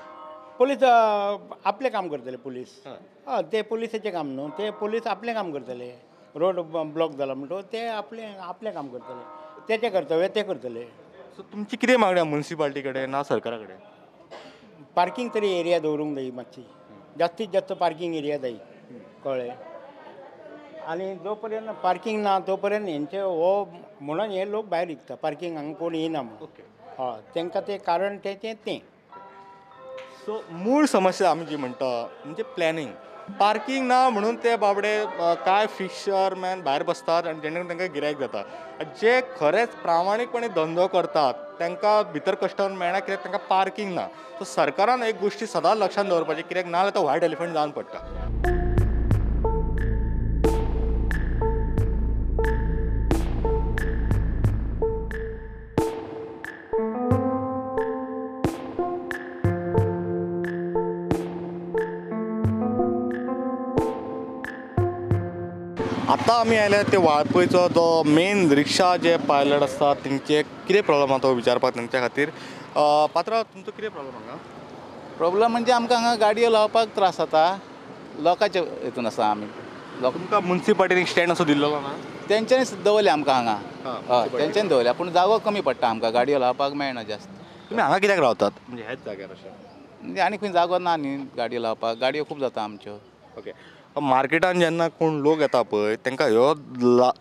H: पुलीस आपलें काम करतले. पुलीस हय, ते पुलिसाचें काम न्हू, ते पुलीस आपलें काम करतले. रोड ब्लॉक जाला म्हणटकच ते आपलें आपलें काम करतले, तेचें कर्तव्य ते करतले.
A: सो तुमची कितें मागणी आहा मुन्सिपाल्टी कडेन ना सरकारा कडेन?
H: पार्किंग तरी एरिया दवरूंक जाय मातशी, जास्तीत जास्त पार्किंग एरिया जाय, कळ्ळें. आनी जो पर्यंत पार्किंग ना तो पर्यंत हेंचे हो म्हणून हे लोक भायर विकता, पार्किंग हांगा कोण येयना म्हणून. हय, तांकां तें कारण तें तें.
A: सो मूळ समस्या आमी जी म्हणटा म्हणजे प्लॅनिंग. पार्किंग ना म्हणून ते बाबडे कांय फिशरमॅन भायर बसतात आनी जेणे करून तांकां गिरायक जाता. जे खरेंच प्रामाणीकपणे धंदो करतात तांकां भितर कस्टमर मेळना कित्याक तांकां पार्किंग ना. सो सरकारान एक गोश्टी सदांच लक्षांत दवरपाची, कित्याक ना जाल्यार तो व्हायट एलिफंट जावन पडटा. आतां आमी आयले ते वाळपयचो जो मेन रिक्षा जे पायलट आसता तेंचे कितें प्रॉब्लम आसा तो विचारपाक तेंच्या खातीर. पात्रा, तुमचो कितें प्रॉब्लम हांगा?
I: प्रॉब्लम म्हणजे आमकां हांगा गाडयो लावपाक त्रास जाता, लोकांचे हितून आसा आमी.
A: तुमकां मुन्सिपालिटीन स्टँड असो दिल्लो ना?
I: तेंच्यांनीच दवरले आमकां हांगा. हय, तेंच्यांनी दवरले, पूण जागो कमी पडटा आमकां, गाडयो लावपाक मेळना जास्त.
A: तुमी हांगा कित्याक रावतात म्हणजे ह्याच जाग्यार अशें?
I: म्हणजे आनी खंय जागो ना न्ही गाडयो लावपाक, गाडयो खूब जाता आमच्यो.
A: ओके, मार्केटान जेन्ना कोण लोक येता पळय तांकां ह्यो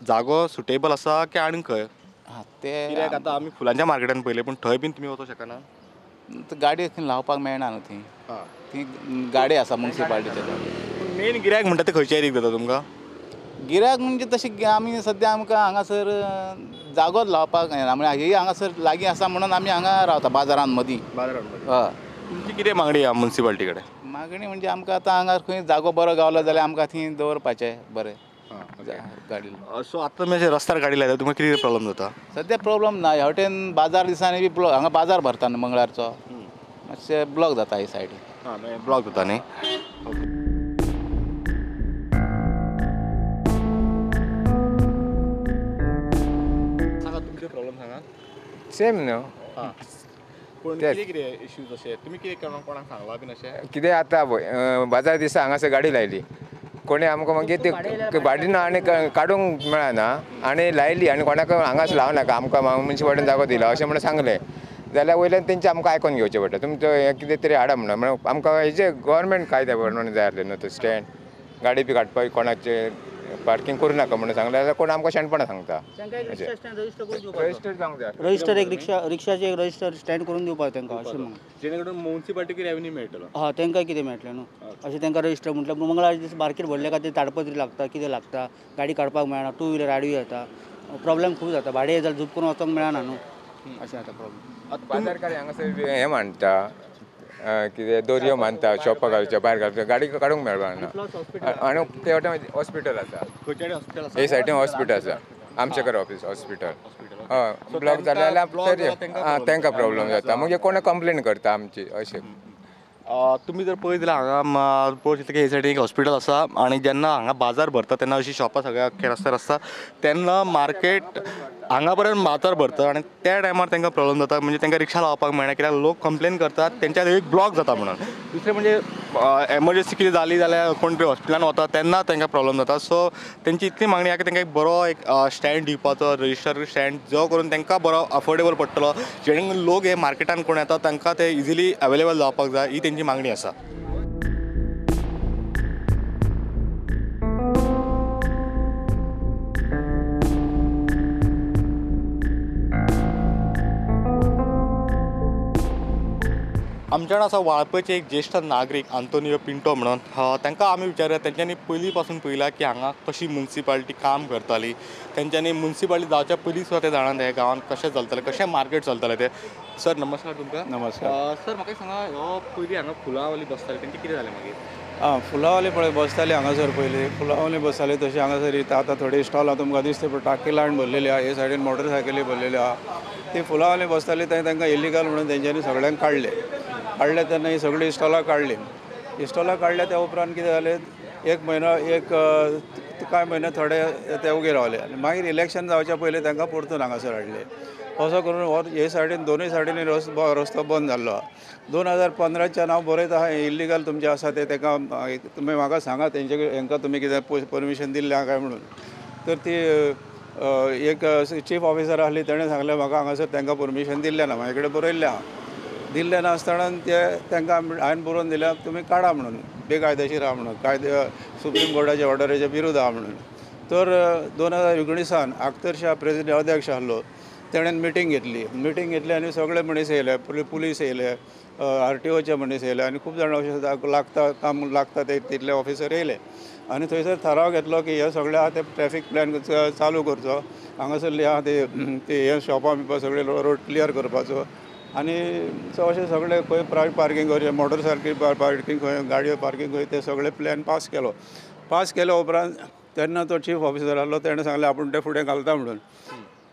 A: जागो सुटेबल आसा की आनी खंय?
I: हां, ते
A: कित्याक आतां आमी फुलांच्या मार्केटान पळयलें, पूण थंय बीन तुमी वचूंक शकना,
I: गाडयो थंय लावपाक मेळना न्हू. थंय ती गाडी आसा मुन्सिपालिटीचे.
A: पूण मेन गिरायक म्हणटा ते खंयच्या एरियेक जाता तुमकां?
I: गिरायक म्हणजे तशें आमी सद्या आमकां हांगासर जागोच लावपाक येना, म्हळ्यार ही हांगासर लागीं आसा म्हणून आमी हांगा रावता बाजारान मदीं.
A: बाजारान
I: हय.
A: तुमची कितें मागणी आहा मुन्सिपालिटी कडेन?
I: मागणी म्हणजे आमकां आतां हांगा खंय जागो बरो गावलो जाल्यार आमकां थंय दवरपाचें बरें गाडी.
A: सो आतां तुमी अशें रस्त्यार गाडी लायता, तुमकां कितें प्रॉब्लम जाता?
I: सद्या प्रॉब्लम ना, ह्या वटेन बाजार दिसांनी बी ब्लॉक, हांगा बाजार भरता न्हू मंगळारचो, मातशें ब्लॉक जाता ही सायडीन.
A: हां, ब्लॉक जाता न्ही. सांगा तुमचे प्रॉब्लम सांगा.
J: सेम न्हू.
A: पूण कितें कितें इश्यूज अशे तुमी कितें कोणाक सांगलां बीन अशें
J: कितें? आतां बाजार दिसा हांगासर गाडी लायली, कोणी आमकां मागीर ती भाडी ना आनी काडूंक मेळना आनी लायली आनी कोणाक हांगाच लावं नाका, आमकां मुन्सिपालिटीन जागो दिला अशें म्हणून सांगलें जाल्यार वयल्यान तेंचें आमकां आयकोन घेवचें पडटा, तुमचो हें कितें तरी हाडा म्हणून. म्हणून आमकां हेजे गव्हर्मेंट कायद्या प्रमाणे जाय आसलें न्हू तो स्टँड, गाडी बी काडपाक कोणाचे पार्किंग करूं नाका म्हणून सांगलें जाल्यार कोण आमकां शाणपणां सांगता. रजिस्टर जावंक जाय,
K: रजिस्टर एक रिक्षा रिक्षाचे एक रजिस्टर स्टँड करून दिवपाक तांकां अशें म्हणून,
A: जेणे करून मुन्सिपालिटीक रेवेन्यू मेळटलो.
K: हय, तांकां कितें मेळटलें न्हू अशें तांकां रजिस्टर म्हटल्यार. मंगळार दीस मार्केट भरले खातीर ताडपत्री लागता, कितें लागता, गाडी काडपाक मेळना, टू व्हिलर आडवी येता, प्रॉब्लेम खूब जाता, भाडें जाल्यार झूप करून वचोंक मेळना न्हू, अशें जाता प्रॉब्लेम.
J: बाजारकार हांगासर हें मांडटा कितें दोरयो मानता, शॉपां घालच्यो, भायर घालच्यो, गाडी काडूंक मेळना. आनी ते वटेन हॉस्पिटल आसा, हे सायडीन हॉस्पिटल आसा, आमचेकर ऑफीस हॉस्पिटल. हय, ब्लॉक जालें जाल्यार तरी तांकां प्रॉब्लम जाता, मागीर कोण कंप्लेन करता आमची अशें.
A: तुमी जर पळयत जाल्यार हांगा पळोवंक शकता की हे सायडीन एक हॉस्पिटल आसा आनी जेन्ना हांगा बाजार भरता तेन्ना अशीं शॉपां सगळ्या अख्ख्या रस्त्यार आसता, तेन्ना मार्केट हांगा पर्यंत बाजार भरता आनी त्या टायमार तांकां प्रॉब्लम जाता, म्हणजे तांकां रिक्षा लावपाक मेळना कित्याक लोक कंप्लेन करतात तेंच्या एक ब्लॉक जाता म्हणून. दुसरें म्हणजे एमर्जन्सी कितें जाली जाल्यार कोण तरी हॉस्पिटलान वता तेन्ना तांकां प्रॉब्लम जाता. सो तेंची इतली मागणी आसा की तांकां एक बरो एक स्टँड दिवपाचो, रजिस्टर स्टँड जो करून तांकां बरो अफोर्डेबल पडटलो, जेणे करून लोक हे मार्केटान कोण येता तांकां ते इजिली अवेलेबल जावपाक जाय, ही तेंची मागणी आसा. आमच्या आसा वाळपयचे एक ज्येश्ठ नागरीक आंतोनियो पिंटो म्हणून, तांकां आमी विचारया तेंच्यांनी पयलीं पासून पळयलां की हांगा कशी मुन्सिपालिटी काम करताली, तेंच्यांनी मुन्सिपालिटी जावच्या पयलीं सुद्दां ते जाणात हे गांवांत कशें चलतालें, कशें मार्केट चलतालें तें. सर नमस्कार तुमकां.
L: नमस्कार.
A: सर म्हाका सांगा, हो पयलीं हांगा फुलांवाली बसताले तेंचें कितें जालें मागीर?
L: आं, फुलांवाले पळय बसताले हांगासर, पयलीं फुलांवाले बसताले तशें हांगासर आतां थोडे स्टॉलां तुमकां दिसता पळय, टाकी लायन भरलेली आहा, हे सायडीन मोटरसायकली भरलेली आहा. ती फुलांवाले बसताले तें तांकां इलिगल म्हणून तेंच्यांनी सगळ्यांक काडले, काडले तेन्ना ही सगळीं इस्टॉलां काडलीं. इस्टॉलां काडल्या त्या उपरांत कितें जालें, एक म्हयनो एक कांय म्हयने थोडे ते उगे रावले आनी मागीर इलेक्शन जावच्या पयलीं तांकां परतून हांगासर हाडले. असो करून हो हे सायडीन दोनूय सायडीन रस्तो बंद जाल्लो आहा. 2015च्यान हांव बरयत आहा, इल्लिगल तुमचें आसा तें ताका तुमी म्हाका सांगा तेंचे हेंकां तुमी कितें परमिशन दिल्लें आहा काय म्हणून. तर ती एक चीफ ऑफिसर आहली, तेणें सांगलें म्हाका हांगासर तांकां परमिशन दिल्लें ना, म्हाजे कडेन बरयल्लें आहा. दिल्लें ना आसतना ते तांकां हांवें बरोवन दिल्या तुमी काडा म्हणून, बेकायदेशीर आहा म्हणून, कायदे सुप्रीम कोर्टाच्या ऑर्डरीच्या विरुद्ध आहा म्हणून. तर 2019 अख्तर शाह प्रेसिडेंट अध्यक्ष आहलो, तेणें मिटींग घेतली, मिटींग घेतली आनी सगळे मनीस येयले, पुलीस येयले, आरटीओचे मनीस येयले आनी खूब जाण अशे लागता काम लागता ते तितले ऑफिसर येयले आनी थंयसर थाराव घेतलो की हे सगळे आहा ते ट्रॅफीक प्लॅन चालू करचो, हांगासरली आहा ते हे शॉपां बिपां सगळे रोड क्लियर करपाचो आनी अशें सगळे खंय प्रायवेट पार्कींग करचें, मोटरसायकली पार्कींग खंय, गाडयो पार्कींग खंय, ते सगळे प्लॅन पास केलो. पास केल्या उपरांत तेन्ना तो चीफ ऑफिसर आहलो, तेणें सांगलें आपूण ते फुडें घालता म्हणून,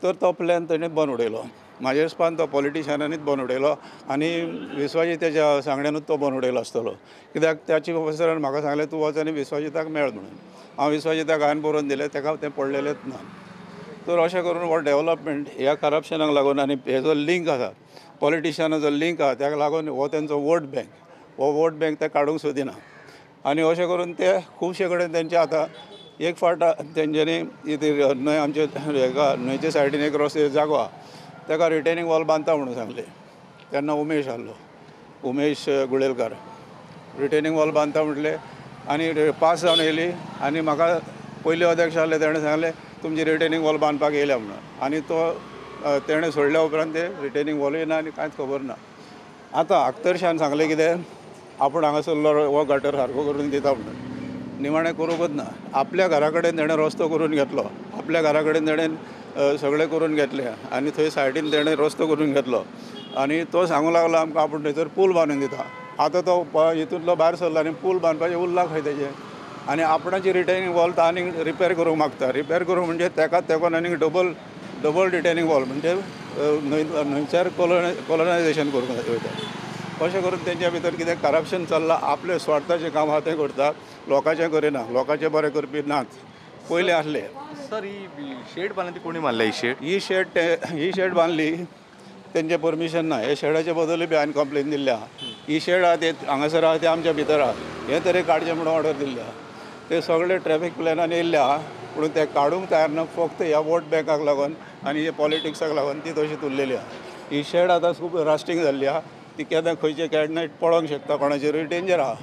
L: तर तो प्लॅन तेणें बंद उडयलो. म्हाजे हिसपान तो पॉलिटिशनानीच बंद उडयलो आनी विश्वाजिताच्या सांगण्यानूच तो बंद उडयलो आसतलो. कित्याक त्या चीफ ऑफिसरान म्हाका सांगलें तूं वच आनी विश्वाजिताक मेळ म्हणून. हांव विश्वाजिताक हांवें बरोवन दिलें, ताका तें पडलेलेंच ना. तर अशें करून हो डेवलपमेंट ह्या करप्शनाक लागून आनी हेजो लिंक आसा पॉलिटिशनाचो लिंक आसा ताका लागून हो तेंचो वोट बँक, हो वोट बँक ते काडूंक सोदिना. आनी अशें करून ते खुबशे कडेन तेंचे आतां एक फावट तेंच्यांनी न्हंय आमचे हेका न्हंयचे सायडीन एक रस्ते जागो आसा ताका रिटेनिंग वॉल बांदता म्हणून सांगलें. तेन्ना उमेश आहलो, उमेश गुळेलकार, रिटेनिंग वॉल बांदता म्हटलें आनी पास जावन येयली आनी म्हाका पयले अध्यक्ष आहले तेणें सांगलें तुमची रिटेनिंग वॉल बांदपाक येयल्या म्हणून. आनी तो तेणें सोडल्या उपरांत ते रिटेनिंग वॉलूय ना आनी कांयच खबर ना. आतां अख्तरशान सांगलें कितें आपूण हांगासरलो हो गटर सारको करून दिता म्हणून, निमाणें करूंकच ना. आपल्या घरा कडेन तेणें रस्तो करून घेतलो, आपल्या घरा कडेन तेणें सगळें करून घेतलें आनी थंय सायडीन तेणें रस्तो करून घेतलो आनी तो सांगूंक लागलो आमकां आपूण थंयसर पूल बांदून दिता. आतां तो हितूंतलो भायर सरलो आनी पूल बांदपाचें उरला खंय तेजें. आनी आपणाची रिटेनिंग वॉल तो आनीक रिपेर करूंक मागता. रिपेर करूंक म्हणजे ताका तेकोन आनीक डबल डबल रिटेनिंग वॉल म्हणजे न्हंयच्यार कॉलोनायझेशन करूंक वयता. अशें करून तेंच्या भितर कितें करप्शन चल्लां, आपलें स्वार्थाचें काम आहा तें करता, लोकांचें करिना, लोकांचें बरें करपी नाच पयलें आसले.
A: सर ही शेड बांदली ती कोणी मारल्या ही शेड?
L: ही शेड बांदली तेंचें परमिशन ना. हे शेडाचे बदलूय बी हांवें कंप्लेन दिल्ली आहा. ही शेड आहा ते हांगासर आहा ते आमच्या भितर आहा, हे तरी काडचें म्हणून ऑर्डर दिल्ली आहा. ते सगळे ट्रॅफिक प्लॅनान येयल्ले आहा पूण ते काडूंक तयार ना, फक्त ह्या वोट बँकाक लागून आनी हे पॉलिटिक्साक लागून ती तशीच उरलेली आहा. ही शेड आतां खूब रास्टींग जाल्ली आहा, ती केन्ना खंयचे केन्नाय पडोंक शकता, कोणाचेरूय डेंजर आहा.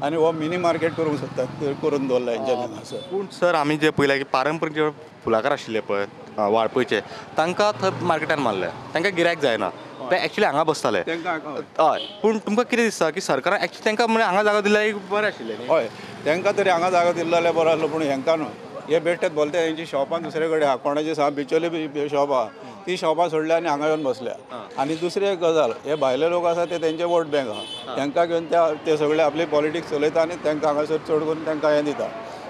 L: आनी हो मिनी मार्केट करूंक सोदता, करून दवरला हेंच्यांनी हांगासर.
A: पूण सर आमी जे पळयलां की पारंपरीक जे फुलाकार आशिल्ले पळय वाळपयचे तांकां थंय मार्केटान मारले, तांकां गिरायक जायना, ते एक्चुली हांगा बसताले. हय, पूण तुमकां कितें दिसता की सरकारान एक्चुली तांकां म्हणजे हांगा जागो दिल्यार एक बरें आशिल्लें?
L: हय, तांकां तरी हांगा जागो दिल्लो जाल्यार बरो आसलो, पूण हेंकां न्हू. हे बेठेच बोलते हेंची शॉपां दुसरे कडेन आहा, कोणाची सा बिचोली बी शॉप आहा, ती शॉपां सोडल्या आनी हांगा येवन बसल्या. आनी दुसरी एक गजाल, हे भायले लोक आसा ते तेंचे वोट बँक आहा, तांकां घेवन ते सगळे आपली पॉलिटिक्स चलयता आनी तांकां हांगासर चड करून तांकां हें दिता.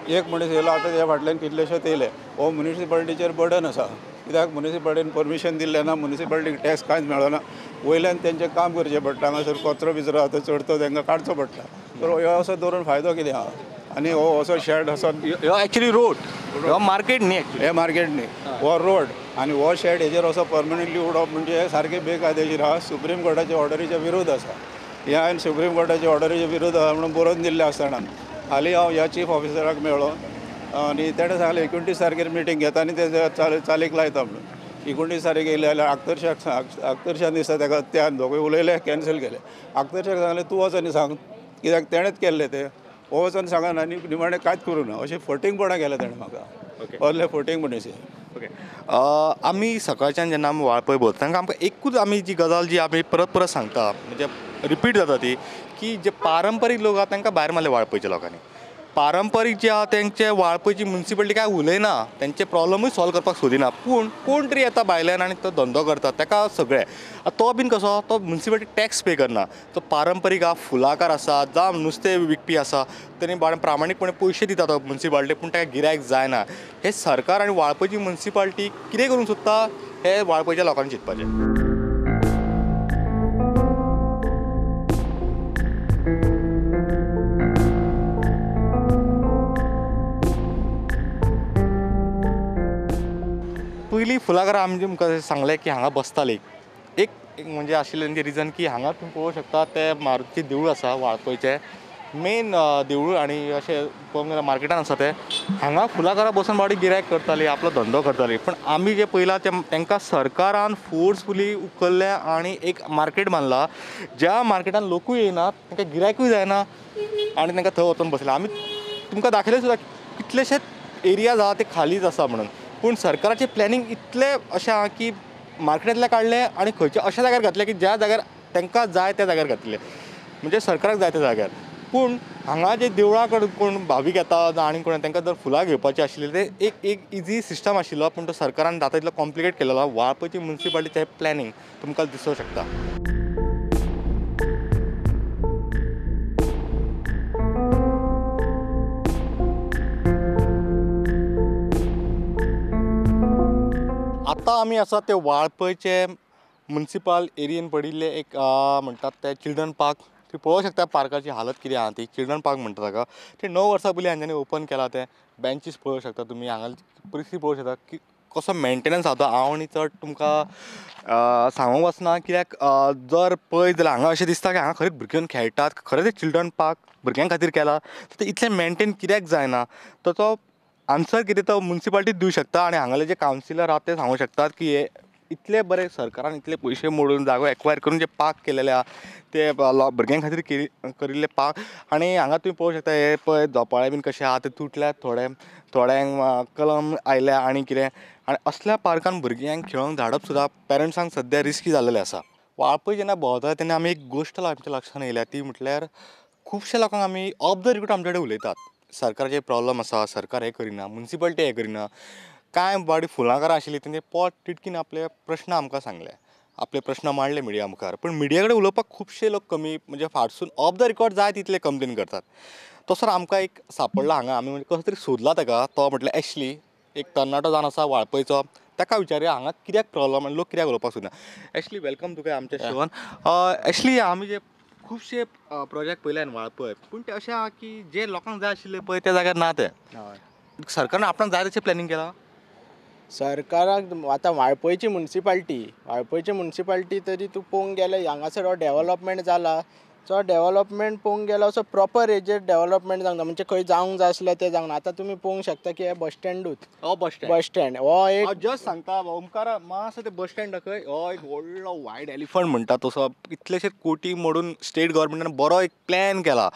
L: एक मनीस येयलो आतां ह्या फाटल्यान कितलेशेच येयले, हो मुनिसिपालिटीचेर बर्डन आसा, कित्याक मुनिसिपालिटीन परमिशन दिल्लें ना, मुनिसिपालिटीक टॅक्स कांयच मेळना, वयल्यान तेंचें काम करचें पडटा. हांगासर कचरो बिचरो आतां चड तो तांकां काडचो पडटा. तर हो असो दवरून फायदो कितें आहा? आनी हो असो शेड असो
A: हो एक्चुली रोड, हो मार्केट न्ही,
L: हे मार्केट न्ही, हो रोड आनी हो शेड हेजेर असो परमनंटली उडोवप म्हणजे सारकें बेकायदेशीर आहा. सुप्रीम कोर्टाच्या ऑर्डरीच्या विरोध आसा. हे हांवें सुप्रीम कोर्टाच्या ऑर्डरीच्या विरोध आहा म्हणून बरोवन दिल्लें आसतना हालीं हांव ह्या चीफ ऑफिसराक मेळ्ळो आनी तेणें सांगलें 29 तारखेर मिटींग घेता आनी ते चालीक लायता म्हणून. 29 तारीख येयले जाल्यार अख्तरशान दिसता ताका त्या दोगूय उलयले, कॅन्सल केले. अख्तरशाक सांगलें तूं वच आनी सांग, कित्याक तेणेंच केल्लें तें, हो वचोन सांगना आनी निमाणें कांयच करूं ना. अशें फटींगपणां केलें तेणें म्हाका, असले फटींग मनीस.
A: ओके, आमी सकाळच्यान जेन्ना आमी वाळपय भोंवता तांकां आमकां एकूच आमी जी गजाल जी आमी परत परत सांगता म्हणजे रिपीट जाता ती की जे पारंपरीक लोक आहा तांकां भायर मारले वाळपयच्या लोकांनी. पारंपरीक जे आहा तेंचे वाळपयची मुन्सिपालिटी काय उलयना, तेंचे प्रॉब्लमूय सॉल्व करपाक सोदिना, पूण कोण तरी येता भायल्यान आनी तो धंदो करता ताका सगळें. तो बीन कसो, तो मुन्सिपालिटी टॅक्स पे करना, तो पारंपरीक आहा, फुलाकार आसा, जावं नुस्तें विकपी आसा, तेणी प्रामाणीकपणे पयशे दिता तो मुन्सिपालिटी, पूण ताका गिरायक जायना. हे सरकार आनी वाळपयची मुन्सिपालिटी कितें करूंक सोदता हें वाळपयच्या लोकांनी चिंतपाचें. पयलीं फुलाकारां आमी तुमकां सांगलें की हांगा बसतालीं, एक म्हणजे आशिल्लें तेंचें रिजन की हांगा तुमी पळोवंक शकता तें मारुतीचें देवूळ आसा वाळपयचें मेन देवूळ, आनी अशें पळोवंक गेल्यार मार्केटान आसा तें. हांगा फुलाकारां बसून बाबडी गिरायक करताली, आपलो धंदो करताली, पूण आमी जें पळयलां तें तांकां सरकारान फोर्सफुली उखल्लें आनी एक मार्केट बांदला ज्या मार्केटान लोकूय येयना, तांकां गिरायकूय जायना आनी तांकां थंय वचून बसले. आमी तुमकां दाखयलें सुद्दां कितलेशेच एरियाज आहा ते खालीच आसा म्हणून, पूण सरकाराचें प्लॅनिंग इतलें अशें आहा की मार्केटांतलें काडलें आनी खंयच्या अशा जाग्यार घातलें की ज्या जाग्यार तांकां जाय त्या जाग्यार घातलें, म्हणजे सरकाराक जाय त्या जाग्यार. पूण हांगा जे देवळा कडेन कोण भावीक येता आनी कोण तांकां जर फुलां घेवपाचीं आशिल्लीं ते एक एक इजी सिस्टम आशिल्लो, पूण तो सरकारान जाता तितलो कॉम्प्लिकेट केलेलो. वाळपयची मुन्सिपालिटीचें प्लॅनिंग तुमकां दिसूंक शकता. आतां आमी आसा ते वाळपयचे मुन्सिपाल एरियेन पडिल्ले एक म्हणटात ते चिल्ड्रन पार्क. तुमी पळोवंक शकता पार्काची हालत कितें आहा ती. चिल्ड्रन पार्क म्हणटा ताका. ते 9 वर्सां पयलीं हांच्यांनी ओपन केला. ते बेंचीस पळोवंक शकता तुमी, हांगा परिस्थिती पळोवंक शकता की कसो मेंटेनन्स आहा तो. हांव आनी चड तुमकां सांगूंक वचना कित्याक जर पळयत जाल्यार हांगा अशें दिसता की हांगा खरेंच भुरगीं खेळटात, खरेंच एक चिल्ड्रन पार्क भुरग्यां खातीर केला. ते इतलें मेंटेन कित्याक जायना ताचो आन्सर कितें तो मुन्सिपालिटीच दिवं शकता आनी हांगाले जे कावन्सिलर आहात ते सांगूंक शकतात की हे इतले बरे सरकारान इतले पयशे मोडून जागो एक्वायर करून जे पार्क केलेले आहा ते भुरग्यां खातीर करिल्ले पार्क. आनी हांगा तुमी पळोवंक शकता हे पळय झोपाळे बीन कशे आहा ते तुटल्यात, थोडे थोड्यांक कलम आयल्या आनी कितें. आनी असल्या पार्कान भुरग्यांक खेळोंक धाडप सुद्दां पेरंट्सांक सद्या रिस्की जाल्लेलें आसा. वाळपय जेन्ना भोंवता तेन्ना आमी एक गोश्ट आमच्या लक्षान येयल्या ती म्हटल्यार खुबश्या लोकांक आमी ऑफ the record आमचे कडेन उलयतात. सरकाराचे प्रॉब्लम आसा, सरकार हें करिना, मुन्सिपालिटी हें करिना. कांय बाडी फुलांकारां आशिल्लीं तेंचे पोट तिडकीन आपले प्रश्न आमकां सांगले, आपले प्रश्न मांडले मिडिया मुखार. पूण मिडिया कडेन उलोवपाक खुबशे लोक कमी, म्हणजे फाटसून ऑफ the record जाय तितले कंप्लेन करतात. तसोच आमकां एक सांपडला हांगा, आमी म्हणजे कसो तरी सोदला ताका. तो म्हटल्यार एशली, एक तरणाटो जावन आसा वाळपयचो. ताका विचारया हांगा कित्याक प्रॉब्लम आनी लोक कित्याक उलोवपाक सोदना. एशली, welcome तुका आमच्या शोन. एशली, आमी जे खुबशे प्रोजेक्ट पळयले वाळपय, पूण ते अशें आहा की जे लोकांक जाय आशिल्ले पळय त्या जाग्यार ना. ते सरकारान आपणाक जाय तशें प्लॅनिंग केलां.
M: सरकाराक आतां वाळपयची मुन्सिपाल्टी तरी तूं पळोवंक गेल्यार हांगासर हो डेवलपमेंट जाला, तो डेवलपमेंट पळोवंक गेल्यार असो प्रॉपर हेजेर डेवलपमेंट जावंक ना. म्हणजे खंय जावंक जाय आसलें तें जावंक ना. आतां तुमी पळोवंक शकता की हे बस स्टँडूच,
A: हो बस
M: स्टँड हो एक
A: जस्ट सांगता ओमकारा मातसो ते बस स्टँड दाखय. हो एक व्हडलो वायड एलिफंट म्हणटा तसो कितलेशे कोटी मोडून स्टेट गव्हर्मेंटान बरो एक प्लॅन केला,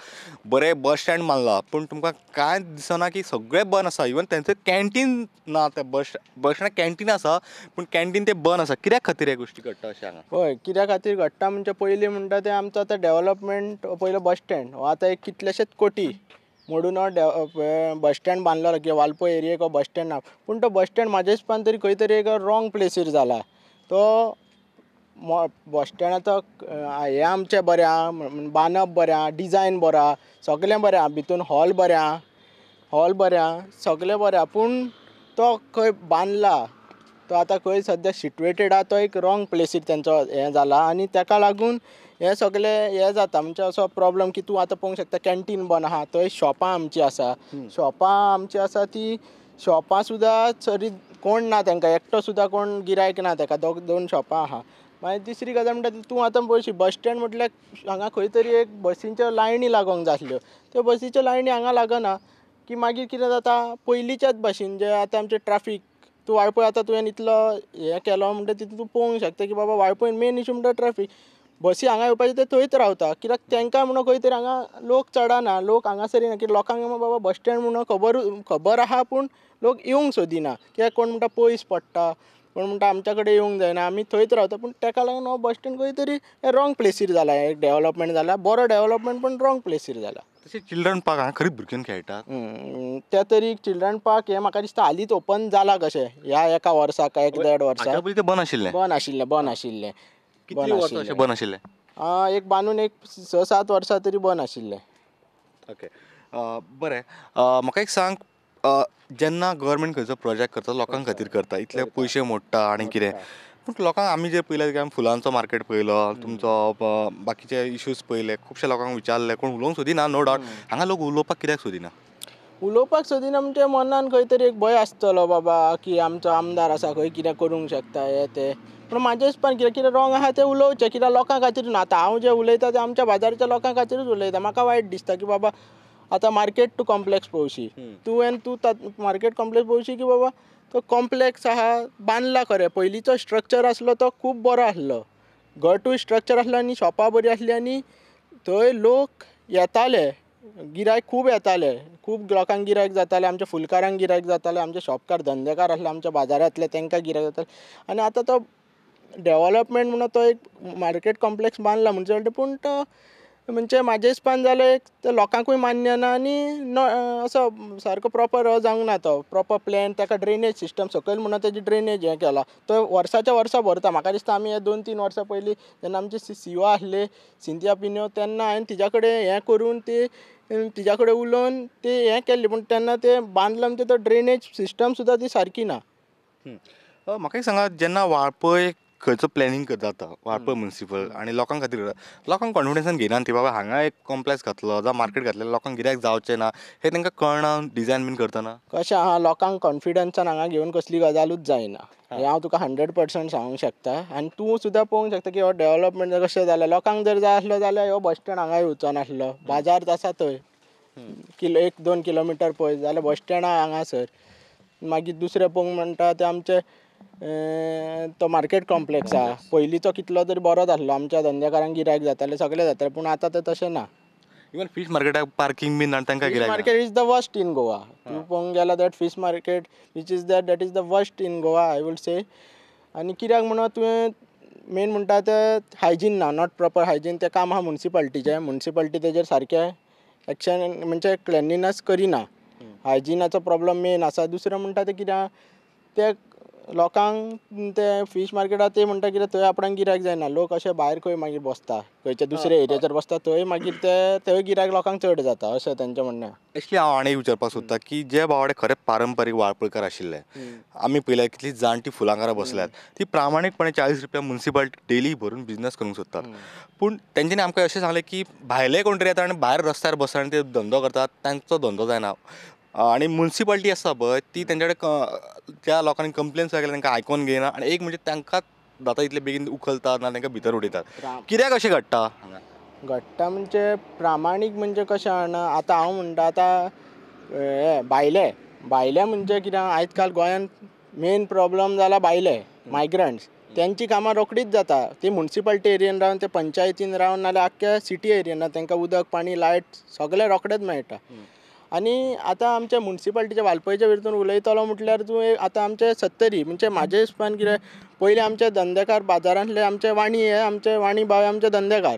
A: बरें बस स्टँड मारला, पूण तुमकां कांय दिसना की सगळें बंद आसा. इवन तेंचें कॅन्टीन ना, ते बस स्टँड कॅन्टीन आसा पूण कॅन्टीन तें बंद आसा. कित्याक खातीर ह्या गोश्टी घडटा अशें हांगा?
M: हय, कित्या खातीर घडटा म्हणजे पयलीं म्हणटा तें आमचो आतां डेवलपमेंट पयलो बस स्टँड हो आतां एक कितलेशेच कोटी मोडून हो बस स्टँड बांदलो की वाळपय एरियेक हो बस स्टँड ना. पूण तो बस स्टँड म्हाज्या हिसपान तरी खंय तरी एक रॉंग प्लेसीर जाला. तो बस स्टँड आतां हें आमचें बरें आहा, बांदप बरें आहा, डिजायन बरो आहा, सगळें बरें आहा, भितून हॉल बरें आहा, सगळें बरें आहा, पूण तो खंय बांदला तो आतां खंय सद्या सिट्युएटेड आहा तो एक रॉंग प्लेसीर तेंचो हें जाला आनी ताका लागून हें सगळें हें जाता. म्हणजे असो प्रॉब्लम की तूं आतां पळोवंक शकता कॅन्टीन बंद आहा, थंय शॉपां आमचीं आसा, ती शॉपां सुद्दां सरी कोण ना तांकां, एकटो सुद्दां कोण गिरायक ना ताका, दोन शॉपां आहा. मागीर तिसरी गजाल म्हणटा तूं आतां पळोवशी बस स्टँड म्हटल्यार हांगा खंय तरी एक बसींच्यो लायनी लागोंक जाय आसल्यो, त्यो बसीच्यो लायनी हांगा लागना की मागीर कितें जाता पयलींच्याच भशेन जे आतां आमचें ट्राफीक तूं वाळपय आतां तुवें इतलो हें केलो म्हणटा तितून तूं पळोवंक शकता की बाबा वाळपय मेन इशू म्हणटा ट्राफीक. बसी हांगा येवपाचे ते थंयच रावता कित्याक तांकां म्हणून खंय तरी हांगा लोक चडना, लोक हांगासर येना. कित्याक लोकांक बाबा बस स्टँड म्हणून खबर आहा पूण लोक येवंक सोदिना कित्याक कोण म्हणटा पयस पडटा, कोण म्हणटा आमच्या कडेन येवंक जायना, आमी थंयच रावता. पूण ताका लागून हो बस स्टँड खंय तरी रॉंग प्लेसीर जाला. एक डेवलपमेंट जाला, बरो डेवलपमेंट पूण रॉंग प्लेसीर जाला.
A: तशें चिल्ड्रन पार्क हांगा खरीच भुरगीं खेळटात
M: त्या तरी चिल्ड्रन पार्क हें म्हाका दिसता हालींच ओपन जाला कशें ह्या एका वर्साक एक देड वर्साक.
A: पयलीं तें बंद आशिल्लें.
M: बंद आशिल्लें.
A: कितलीं वर्सां अशें बंद आशिल्लें?
M: एक बांदून एक 6-7 वर्सां तरी बंद आशिल्लें.
A: ओके, बरें. म्हाका एक सांग, जेन्ना गव्हर्मेंट खंयचो प्रोजेक्ट करता लोकां खातीर करता, इतले पयशे मोडटा आनी कितें, पूण लोकांक आमी जे पळयले की आमी फुलांचो मार्केट पळयलो, तुमचो बाकीचे इश्यूज पळयले, खुबशे लोकांक विचारले, कोण उलोवंक सोदिना, नो डावट. हांगा लोक उलोवपाक कित्याक सोदिना?
M: उलोवपाक सोदिना म्हणजे मनान खंय तरी एक भंय आसतलो बाबा की आमचो आमदार आसा खंय कितें करूंक शकता हें तें. पूण म्हाज्या हिसपान कितें कितें रॉंग आहा तें उलोवचें, कित्याक लोकां खातीर न्हू. आतां हांव जें उलयता तें आमच्या बाजारच्या लोकां खातीरूच उलयता. म्हाका वायट दिसता की बाबा आतां मार्केट टू कॉम्प्लेक्स पळोवशी तुवें, तूं मार्केट कॉम्प्लेक्स पळोवशी की बाबा तो कॉम्प्लेक्स आहा बांदला खरें, पयलींचो स्ट्रक्चर आसलो तो खूब बरो आसलो, घटूय स्ट्रक्चर आसलो आनी शॉपां बरीं आसलीं आनी थंय लोक येताले, गिरायक खूब येताले, खूब लोकांक गिरायक जातालें, आमच्या फुलकारांक गिरायक जातालें, आमचे शॉपकार धंदेकार आसले आमच्या बाजारांतले तांकां गिरायक जातालें. आनी आतां तो डेवलपमेंट म्हणून तो एक मार्केट कॉम्प्लेक्स बांदला म्हणजे पूण तो म्हणजे म्हाज्या हिसपान जालें एक ते लोकांकूय मान्य ना आनी असो सारको प्रोपर हो जावंक ना तो प्रोपर प्लॅन. ताका ड्रेनेज सिस्टम सकयल म्हणून तेजी ड्रेनेज हें केला, तो वर्साच्या वर्सा भरता. म्हाका दिसता आमी हे 2-3 वर्सां पयलीं जेन्ना आमचे सीओ आसले सिंतिया पिन्यो तेन्ना हांवें तिज्या कडेन हें करून ती तिज्या कडेन उलोवन ती हें केल्ली, पूण तेन्ना तें बांदलां म्हणजे तो ड्रेनेज सिस्टम सुद्दां ती सारकी ना.
A: म्हाका एक सांगा, जेन्ना वाळपय खंयचो प्लॅनिंग जाता वाळपय मुन्सिपल आनी लोकां खातीर लोकांक कॉन्फिडन्सान घेयना ती बाबा हांगा एक कॉम्प्लेक्स घातलो जावं मार्केट घातलें लोकांक गिरायक जावचें ना हें तांकां कळना डिजायन बीन करतना.
M: कशें आहा लोकांक कॉन्फिडन्सान हांगा घेवन कसली गजालूच जायना हें हांव तुका 100% सांगूंक शकता. आनी तूं सुद्दां पळोवंक शकता की हो डेवलपमेंट कशें जालें. लोकांक जर जाय आसलो जाल्यार हो बस स्टँड हांगा येवचो नासलो, बाजार आसा थंय 1-2 किलोमिटर पयस जाल्यार बस स्टँड आहा हांगासर. मागीर दुसरें पळोवंक म्हणटा तें आमचें तो मार्केट कॉम्प्लेक्स आहा, पयलींचो कितलो तरी बरोच आसलो, आमच्या धंदेकारांक गिरायक जातालें सगळें जातालें, पूण आतां तें तशें ना.
A: इवन फीश मार्केटाक पार्किंग बीन तांकां गिरायक.
M: Market is the worst in Goa. तूं पळोवंक गेल्यार that fish market which is that that is the worst in Goa I would say. आनी कित्याक म्हणून तुवें मेन म्हणटा तें हायजीन ना, not proper hygiene. तें काम आहा मुन्सिपाल्टीचें, मुन्सिपाल्टी तेजेर सारकें एक्शन म्हणजे क्लिनलीनस करिना, हायजिनाचो प्रॉब्लम मेन आसा. दुसरें म्हणटा तें कित्याक ते लोकांक ते फीश मार्केटाक ते म्हणटा कितें थंय आपणाक गिरायक जायना, लोक अशे भायर खंय मागीर बसता खंयच्या दुसऱ्या एरियाचेर बसता थंय मागीर ते थंय गिरायक लोकांक चड जाता अशें तेंचें म्हणणें.
A: एक्चुली हांव आनी विचारपाक सोदता की जे बावडे खरे पारंपारीक वाळपयकार आशिल्ले आमी पळयल्यार कितली जाणटी फुलांकारां बसल्यात ती प्रामाणीकपणे 40 रुपया मुन्सिपाल्टी डेली भरून बिजनस करूंक सोदतात, पूण तेंच्यांनी आमकां अशें सांगलें की भायले कोण तरी येता आनी भायर रस्त्यार बसता आनी ते धंदो करतात, तांचो धंदो जायना. आनी मुन्सिपाल्टी आसा पळय ती तेंच्या कडेन त्या लोकांनी कंप्लेन सुद्दां केल्या तांकां आयकोन घेयना आनी एक म्हणजे तांकां जाता तितले बेगीन उखलतात ना तांकां भितर उडयतात. कित्याक अशें घडटा हांगा?
M: घडटा म्हणजे प्रामाणीक म्हणजे कशें जाणा आतां हांव म्हणटा आतां हे भायले भायले म्हणजे कितें आयज काल गोंयांत मेन प्रॉब्लम जाला भायले मायग्रंट्स, तेंची कामां रोखडीच जाता. ती मुन्सिपाल्टी एरियेन रावन ते पंचायतीन रावन नाल्यार आख्ख्या सिटी एरियेन तांकां उदक पाणी लायट सगळें रोखडेंच मेळटा. आनी आतां आमच्या मुन्सिपाल्टीच्या वाळपयच्या विरुद्ध उलयतलो म्हटल्यार तूं आतां आमचे सत्तरी म्हणजे म्हाजे हिसपान कितें पयलीं आमचे धंदेकार बाजारांतले आमचे वाणी हे आमचे वाणी भाव आमचे धंदेकार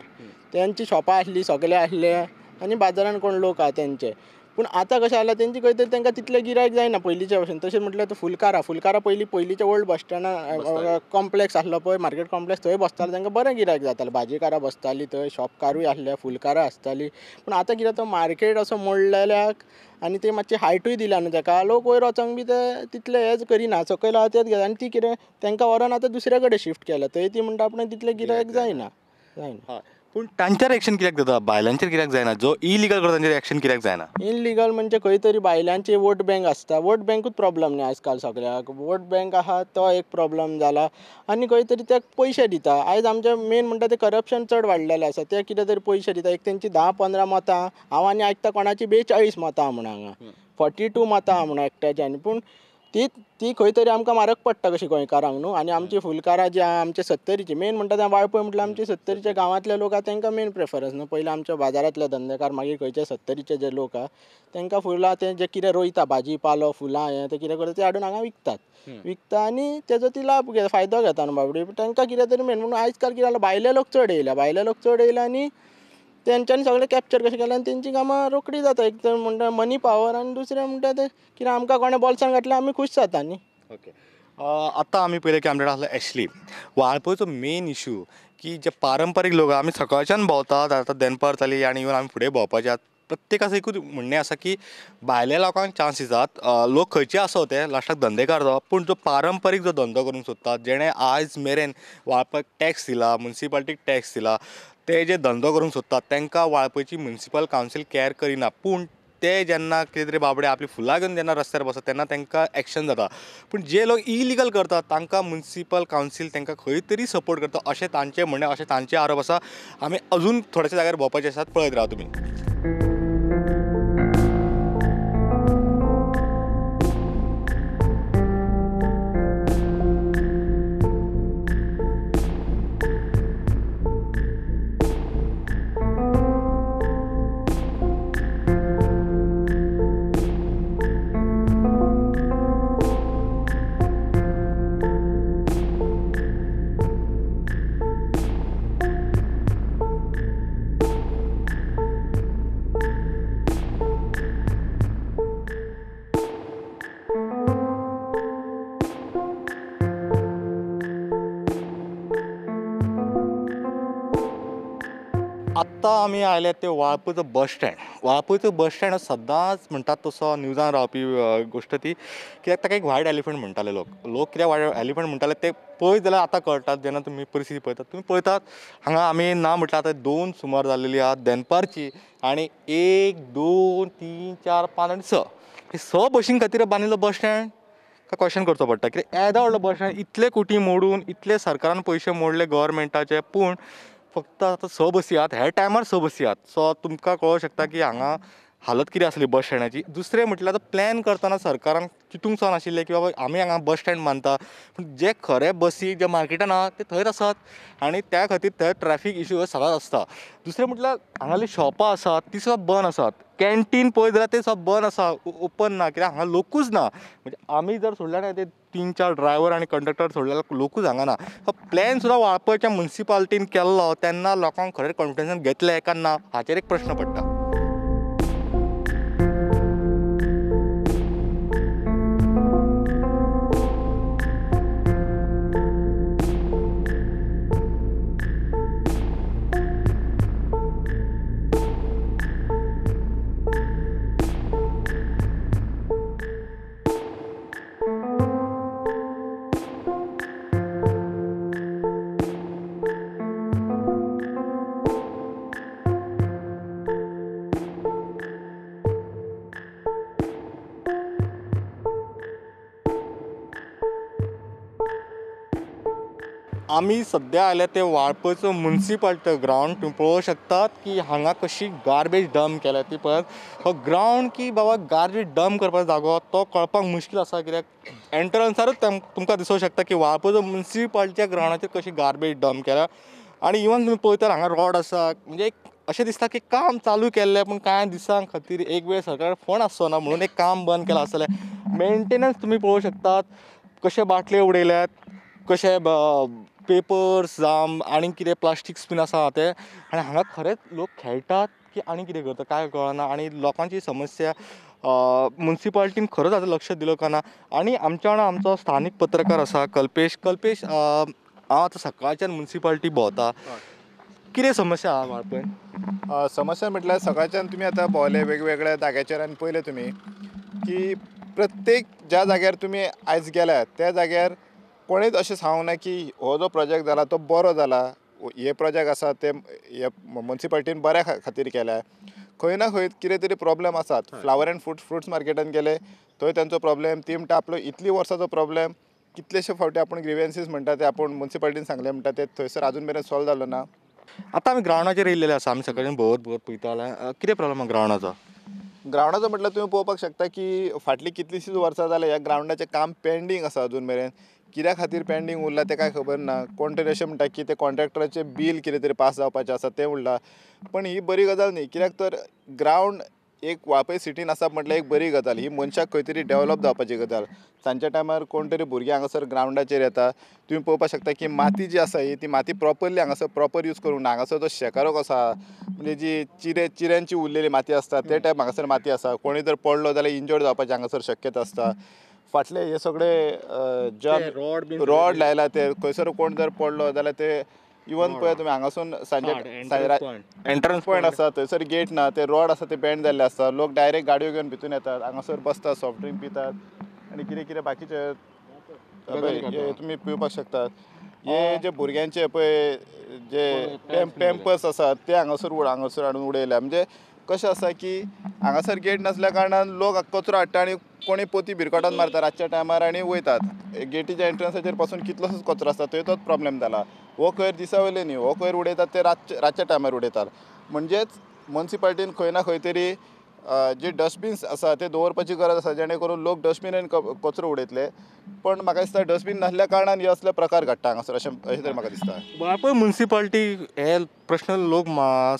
M: तेंची शॉपां आसलीं सगळे आसले आनी बाजारान कोण लोक आहा तेंचे. पूण आतां कशें जालां तेंची खंय तरी तांकां तितलें गिरायक जायना पयलींच्या भशेन. तशें म्हटल्यार आतां फुलकारां फुलकारां पयलीं पयलींच्या ओल्ड बस स्टँडार कॉम्प्लेक्स आसलो पळय मार्केट कॉम्प्लेक्स थंय बसताले तांकां बरें गिरायक जातालें, भाजीकारां बसतालीं थंय, शॉपकारूय आसले, फुलकारां आसतालीं. पूण आतां कितें तो मार्केट असो मोडलेल्याक आनी ते मातशी हायटूय दिल्या न्हू ताका लोक वयर वचोंक बी ते तितले हेच करिना, सकयल आहा तेच घेता आनी ती कितें तांकां व्हरोन आतां दुसऱ्या कडेन शिफ्ट केल्या थंय ती म्हणटा आपणें तितलें गिरायक जायना जायना.
A: पूण तांचेर एक्शन कित्याक जाता, बायलांचेर कित्याक जायना? जो इलिगल करता तांचेर एक्शन कित्याक जायना?
M: इलिगल म्हणजे खंय तरी बायलांची वोट बँक आसता, वोट बँकूच प्रॉब्लम न्ही आयज काल सगळ्याक, वोट बँक आहा तो एक प्रॉब्लम जाला आनी खंय तरी ते पयशे दिता. आयज आमचें मेन म्हणटा तें करप्शन चड वाडलेलें आसा, ते कितें तरी पयशे दिता. एक तेंची 10-15 मतां हांव आनी आयकता कोणाची 42 मतां म्हूण हांगा 42 मतां म्हूण एकट्याच्यान, पूण ती ती खंय तरी आमकां म्हारग पडटा कशी गोंयकारांक न्हू. आनी आमची फुलकारां जी आहा आमचे सत्तरीची मेन म्हणटा तें वाळपय म्हटल्यार आमचे सत्तरीच्या गांवांतले लोक आहा तांकां मेन प्रेफरन्स न्हू. पयलीं आमच्या बाजारांतले धंदेकार मागीर खंयचे सत्तरीचे जे लोक आहा तांकां फुलां ते जे कितें रोयता भाजी पालो फुलां हें तें कितें करता ते हाडून हांगा विकतात विकता आनी तेजो ती लाभ घेता फायदो घेता न्हू बाबडी. तांकां कितें तरी मेन म्हणून आयज काल कितें जालां भायले लोक चड येयल्या, भायले लोक चड येयले आनी तेंच्यांनी सगळें कॅप्चर कशें केलें आनी तेंची कामां रोखडी जाता. एक तर म्हणटा मनी पावर आनी दुसरें म्हणटा तें कितें आमकां कोणें बोल्सान घातलें आमी खूश जाता न्ही.
A: ओके आतां आमी पळयलें की आमचे कडेन आसलो एशली. वाळपयचो मेन इशू की जे पारंपारीक लोक आमी सकाळच्यान भोंवतात आतां दनपार जाली आनी इवन आमी फुडें भोंवपाचे आहात, प्रत्येकाचो एकूच म्हणणें आसा की भायल्या लोकांक चान्स दितात, लोक खंयचे आसो ते लास्टाक धंदेकार जावप, पूण जो पारंपारीक जो धंदो करूंक सोदतात जेणे आयज मेरेन वाळपयक टॅक्स दिला, मुन्सिपाल्टीक टॅक्स दिला, ते जे धंदो करूंक सोदतात तांकां वाळपयची मुन्सिपल कावन्सील कॅर करिना. पूण ते जेन्ना कितें तरी बाबडे आपली फुलां घेवन जेन्ना रस्त्यार बसतात तेन्ना तांकां एक्शन जाता, पूण जे लोक इलिगल करतात तांकां मुन्सिपल कावन्सील तांकां खंय तरी सपोर्ट करता अशें तांचें म्हणणें, अशें तांचे आरोप आसा. आमी अजून थोड्याशा जाग्यार भोंवपाचे आसात, पळयत रावा तुमी. आत्तां आमी आयले ते वाळपयचो बस स्टँड. वाळपयचो बस स्टँड सदांच म्हणटात तसो न्यूजान रावपी गोश्ट ती, कित्याक ताका एक व्हायट एलिफंट म्हणटाले लोक. लोक कित्याक व्हायट एलिफंट म्हणटाले ते पळयत जाल्यार आतां कळटात जेन्ना तुमी परिस्थिती पळयतात. तुमी पळयतात हांगा आमी ना म्हटल्यार आतां 2 सुमार जाल्लेली आहा दनपारची आनी 1 2 3 4 5 आनी 6 हे 6 बशीं खातीर बांदिल्लो बस स्टँड का क्वेश्चन करचो पडटा. कित्याक येदो व्हडलो बस स्टँड इतले कोटी मोडून इतले सरकारान पयशे मोडले गव्हर्मेंटाचे, पूण फक्त आतां 6 बसी आहात, ह्या टायमार 6 बसी आहात. सो तुमकां कळोंक शकता की हांगा हालत कितें आसली बस स्टँडाची. दुसरें म्हटल्यार आतां प्लॅन करतना सरकारान चिंतूंक जायनाशिल्लें की बाबा आमी हांगा बस स्टँड बांदता, पूण जे खरे बसी जे मार्केटान आहा ते थंयच आसात आनी त्या खातीर थंय ट्रॅफीक इशू सदांच आसता. दुसरें म्हटल्यार हांगाली शॉपां आसात ती सुद्दां बंद आसात, कॅन्टीन पळयत जाल्यार ते सुद्दां बंद आसा, ओपन ना, कित्याक हांगा लोकूच ना. म्हणजे आमी जर सोडल्यार ना ते 3-4 ड्रायव्हर आनी कंडक्टर सोडले जाल्यार लोकूच हांगा ना. सो प्लॅन सुद्दां वाळपयच्या मुन्सिपालिटीन केल्लो तेन्ना लोकांक खरें कॉन्फिडन्सान घेतलें काय ना हाचेर एक प्रश्न पडटा. आमी सद्या आयल्या ते वाळपयचो मुन्सिपालिटी ग्रावंड. तुमी पळोवंक शकतात की हांगा कशी गार्बेज डंप केल्या ती पळयात. हो ग्रावंड की बाबा गार्बेज डंप करपाचो जागो तो कळपाक मुश्कील आसा, कित्याक एंट्रन्सारूच तुमकां दिसूंक शकता की वाळपयचो मुन्सिपालिटीच्या ग्रावंडाचेर कशी गार्बेज डंप केल्या. आनी इवन तुमी पळयतात हांगा रोड आसा, म्हणजे एक अशें दिसता की काम चालू केल्लें पूण कांय दिसां खातीर एक वेळ सरकार फंड आसचो ना म्हणून एक काम बंद केलां आसतलें. मेंटेनन्स तुमी पळोवंक शकतात कशे बाटले उडयल्यात, कशे पेपर्स जावं आनी कितें प्लास्टिक्स बीन आसा ते, आनी हांगा खरेंच लोक खेळटात की आनी कितें करता कांय कळना. आनी लोकांची समस्या मुन्सिपालिटीन खरोच आतां लक्ष दिलो काय ना. आनी आमच्या वांगडा आमचो स्थानीक पत्रकार आसा कल्पेश. कल्पेश, हांव आतां सकाळच्यान मुन्सिपालिटी भोंवता, कितें समस्या आहा वाळपयन?
B: समस्या म्हटल्यार सकाळच्यान तुमी आतां भोंवले वेगवेगळ्या जाग्याचेर आनी पळयलें तुमी की प्रत्येक ज्या जाग्यार तुमी आयज गेल्यात त्या जाग्यार कोणेच अशें सांगूंक ना की हो जो प्रोजेक्ट जाला तो बरो जाला, हे प्रोजेक्ट आसा ते हे मुन्सिपालिटीन बऱ्या खातीर केल्या. खंय ना खंय कितें तरी प्रॉब्लम आसात. फ्लावर एंड फ्रुट्स मार्केटान गेले थंय तेंचो प्रॉब्लम, ती म्हणटा आपलो इतली वर्साचो प्रॉब्लम, कितलेशे फावटी आपूण ग्रिव्हन्सीस म्हणटा ते आपूण मुन्सिपालिटीन सांगलें म्हणटा ते थंयसर आजून मेरेन सॉल्व जालो ना.
A: आतां आमी ग्रावंडाचेर येयल्लेले आसा, आमी सकाळच्यान भोंवत भोंवत पळयता कितें प्रॉब्लम आसा ग्रावंडाचो?
B: ग्रावंडाचो म्हटल्यार तुमी पळोवपाक शकता की फाटलीं कितलींशींच वर्सां जाल्यार ह्या ग्रावंडाचें काम पेंडींग आसा अजून मेरेन. कित्या खातीर पेंडींग उरलां तें कांय खबर ना. कोण तरी अशें म्हणटा की ते कॉन्ट्रॅक्टराचें बील कितें तरी पास जावपाचें आसा तें उरलां, पण ही बरी गजाल न्ही. कित्याक तर ग्रावंड एक वाळपय सिटीन आसा म्हटल्यार एक बरी गजाल, ही मनशाक खंय तरी डेवलप जावपाची गजाल. सांजच्या टायमार कोण तरी भुरगीं हांगासर ग्रावंडाचेर येता, तुमी पळोवपाक शकता की माती जी आसा ही ती माती प्रॉपरली हांगासर प्रॉपर यूज करूंक ना. हांगासर जो शेकारो कसो आहा म्हणजे जी चिऱ्यांची उरलेली माती आसता ते टायप हांगासर माती आसा. कोणूय जर पडलो जाल्यार इंजर्ड जावपाची हांगासर शक्यता आसता. फाटले हे सगळे जे रॉड लायला ते खंयसर कोण जर पडलो जाल्यार ते इवन पळय तुमी हांगासून सांजे एंट्रन्स पॉयंट आसा थंयसर गेट ना, ते रॉड आसा ते बँड जाल्ले आसता. लोक डायरेक्ट गाडयो घेवन भितून येतात, हांगासर बसतात, सॉफ्ट ड्रिंक पितात आनी कितें कितें बाकीचे तुमी पिवपाक शकतात. हे जे भुरग्यांचे पळय जे पॅम्पर्स आसात ते हांगासर हांगासर हाडून उडयल्या. म्हणजे कशें आसा की हांगासर गेट नासल्या कारणान लोक कचरो हाडटा आनी कोणी पोती भिरकोटान मारता रातच्या टायमार आनी वयतात. गेटीच्या एंट्रन्साचेर पासून कितलोसोच कचरो आसता, थंय तोच प्रॉब्लम जाला. हो कोयर दिसा वयले न्ही, हो कोयर उडयतात ते रातच्या टायमार उडयतात. म्हणजेच मुन्सिपालिटीन खंय ना खंय तरी जे डस्टबीन्स आसा ते दवरपाची गरज आसा, जेणे करून लोक डस्टबिनान कचरो उडयतले. पण म्हाका दिसता डस्टबीन नासल्या कारणान हे असले प्रकार घडटा हांगासर, अशें तरी म्हाका दिसता.
A: वाळपय मुन्सिपालिटी हे प्रश्न लोक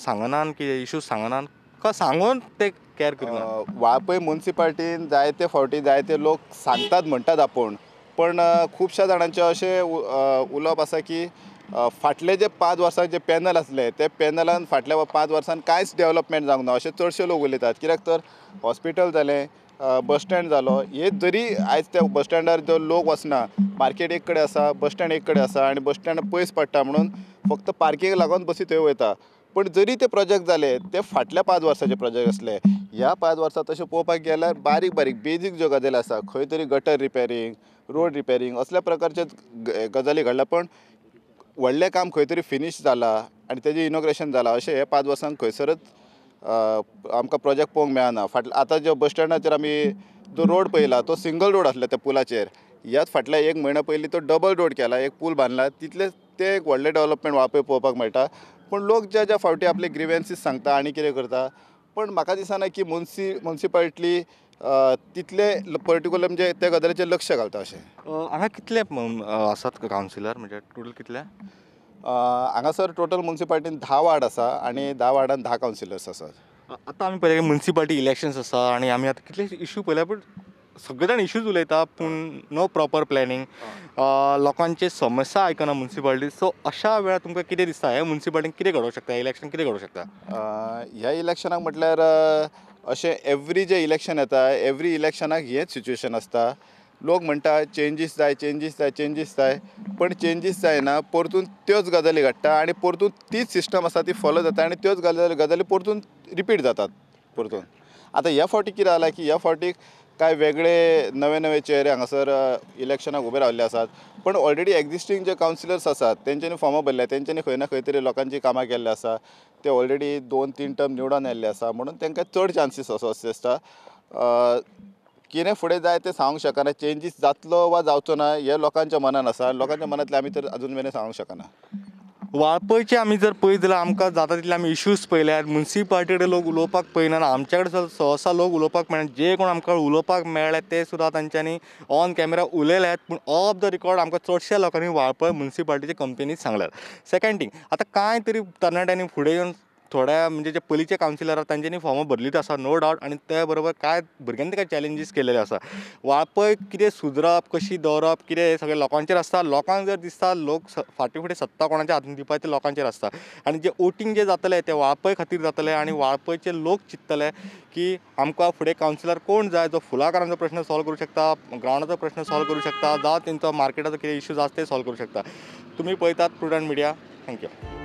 A: सांगनात की इशू सांगनात का सांगून ते कॅर करना?
B: वाळपय मुन्सिपालिटीन जायते फावटी जायते लोक सांगतात म्हणटात आपूण, पण खुबश्या जाणांचें अशें उलोवप आसा की फाटले जे 5 वर्सां जे पॅनल आसले ते पॅनलान फाटल्या 5 वर्सान कांयच डेवलपमेंट जावंक ना अशें चडशे लोक उलयतात. कित्याक तर हॉस्पिटल जालें, बस स्टँड जालो, हे जरी आयज त्या बस स्टँडार जो लोक वचना, मार्केट एक कडेन आसा, बस स्टँड एक कडेन आसा आनी बस स्टँड पयस पडटा म्हणून फक्त पार्किंग लागून बसी थंय वयता. पण जरी ते प्रोजेक्ट जाले ते फाटल्या 5 वर्साचे प्रोजेक्ट आसले. ह्या 5 वर्सां तशें पळोवपाक गेल्यार बारीक बारीक बेजीक ज्यो गजाली आसा, खंय तरी गटर रिपेरींग, रोड रिपेरींग असल्या प्रकारचे गजाली घडल्या, पण व्हडलें काम खंय तरी फिनीश जाला आनी तेजें इनॉग्रेशन जाला अशें हे 5 वर्सांक खंयसरच आमकां प्रोजेक्ट पळोवंक मेळना. फाटल्या आतां ज्यो बस स्टँडाचेर आमी जो रोड पळयला तो सिंगल रोड आसलो त्या पुलाचेर, ह्याच फाटल्या 1 म्हयन्या पयलीं तो डबल रोड केला, एक पूल बांदला, तितलें तें एक व्हडलें डेवलपमेंट वाळपय पळोवपाक मेळटा. पूण लोक ज्या ज्या फावटी आपले ग्रिवेन्सीस सांगता आनी कितें करता, पण म्हाका दिसना की मुन्सिपालिटी तितले पर्टिक्युलर म्हणजे त्या गजालीचेर लक्ष घालता अशें.
A: हांगा कितले आसात कावन्सिलर, म्हणजे टोटल कितले?
B: हांगासर टोटल मुन्सिपालिटीन 10 वार्ड आसा आनी 10 वार्डान 10 कावन्सिलर्स आसात.
A: आतां आमी पळयलें मुन्सिपालिटी इलेक्शन्स आसा आनी आमी आतां कितले इशू पळयल्या, पूण सगळे जाण इश्यूज उलयता पूण नो प्रॉपर प्लॅनिंग, लोकांचे समस्या आयकना मुन्सिपालिटी. सो अशा वेळार तुमकां कितें दिसता हे मुन्सिपालिटीन कितें घडोवंक शकता, इलेक्शन कितें घडोवंक शकता?
B: ह्या इलेक्शनाक म्हटल्यार अशें एवरी जे इलेक्शन येता एवरी इलेक्शनाक हेंच सिच्युएशन आसता. लोक म्हणटा चेंजीस जाय, चेंजीस जाय, चेंजीस जाय, पण चेंजीस जायना, परतून त्योच गजाली घडटा आनी परतून तीच सिस्टम आसा ती फॉलो जाता आनी त्योच गजाली परतून रिपीट जातात परतून. आतां ह्या फावटी कितें जालां की ह्या फावटी कांय वेगळे नवे नवे चेहरे हांगासर इलेक्शनाक उबे रावल्ले आसात, पण ऑलरेडी एक्झिस्टींग जे कावन्सिलर्स आसात तेंच्यांनी फॉर्मां भरल्या, तेंच्यांनी खंय ना खंय तरी लोकांची कामां केल्ली आसा, ते ऑलरेडी 2-3 टर्म निवडून आयिल्ले आसा, म्हणून तांकां चड चान्सीस असो दिसता. कितें फुडें जाय तें सांगूंक शकना, चेंजीस जातलो वा जावचो ना हें लोकांच्या मनान आसा, लोकांच्या मनांतलें आमी तर अजून मेरेन सांगूंक शकना.
A: वाळपयचे आमी जर पळयत जाल्यार आमकां जाता तितले आमी इश्यूज पळयल्यात, मुन्सिपालिटी कडेन लोक उलोवपाक पळयना, आमच्या कडेन सहसा लोक उलोवपाक मेळना, जे कोण आमकां उलोवपाक मेळ्ळे ते सुद्दां तांच्यांनी ऑन कॅमेरा उलयल्यात, पूण ऑफ the record आमकां चडश्या लोकांनी वाळपय मुन्सिपालिटीचे कंप्लेनीच सांगल्यात. सेकंड थींग, आतां कांय तरी तरणाट्यांनी फुडें येवन थोड्या म्हणजे जे पयलींचे कावन्सिलर आसा तांच्यांनी फॉर्मां भरलीच आसा नो डावट, आनी ते बरोबर कांय भुरग्यांनी कांय चॅलेंजीस केलेले आसा. वाळपय कितें सुदरप, कशी दवरप, कितें हें सगळें लोकांचेर आसता. लोकांक जर दिसता लोक फाटीं फुडें सत्ता कोणाच्या हातीन दिवपाची तें लोकांचेर आसता आनी जें वोटींग जें जातलें तें वाळपय खातीर जातलें आनी वाळपयचे लोक चिंततले की आमकां फुडें कावन्सिलर कोण जाय जो फुलाकारांचो प्रश्न सॉल्व करूं शकता, ग्रावंडाचो प्रश्न सॉल्व करूं शकता, जावं तेंचो मार्केटाचो कितें इश्यूज आसा ते सॉल्व करूं शकता. तुमी पळयतात प्रुडंट मिडिया. Thank you.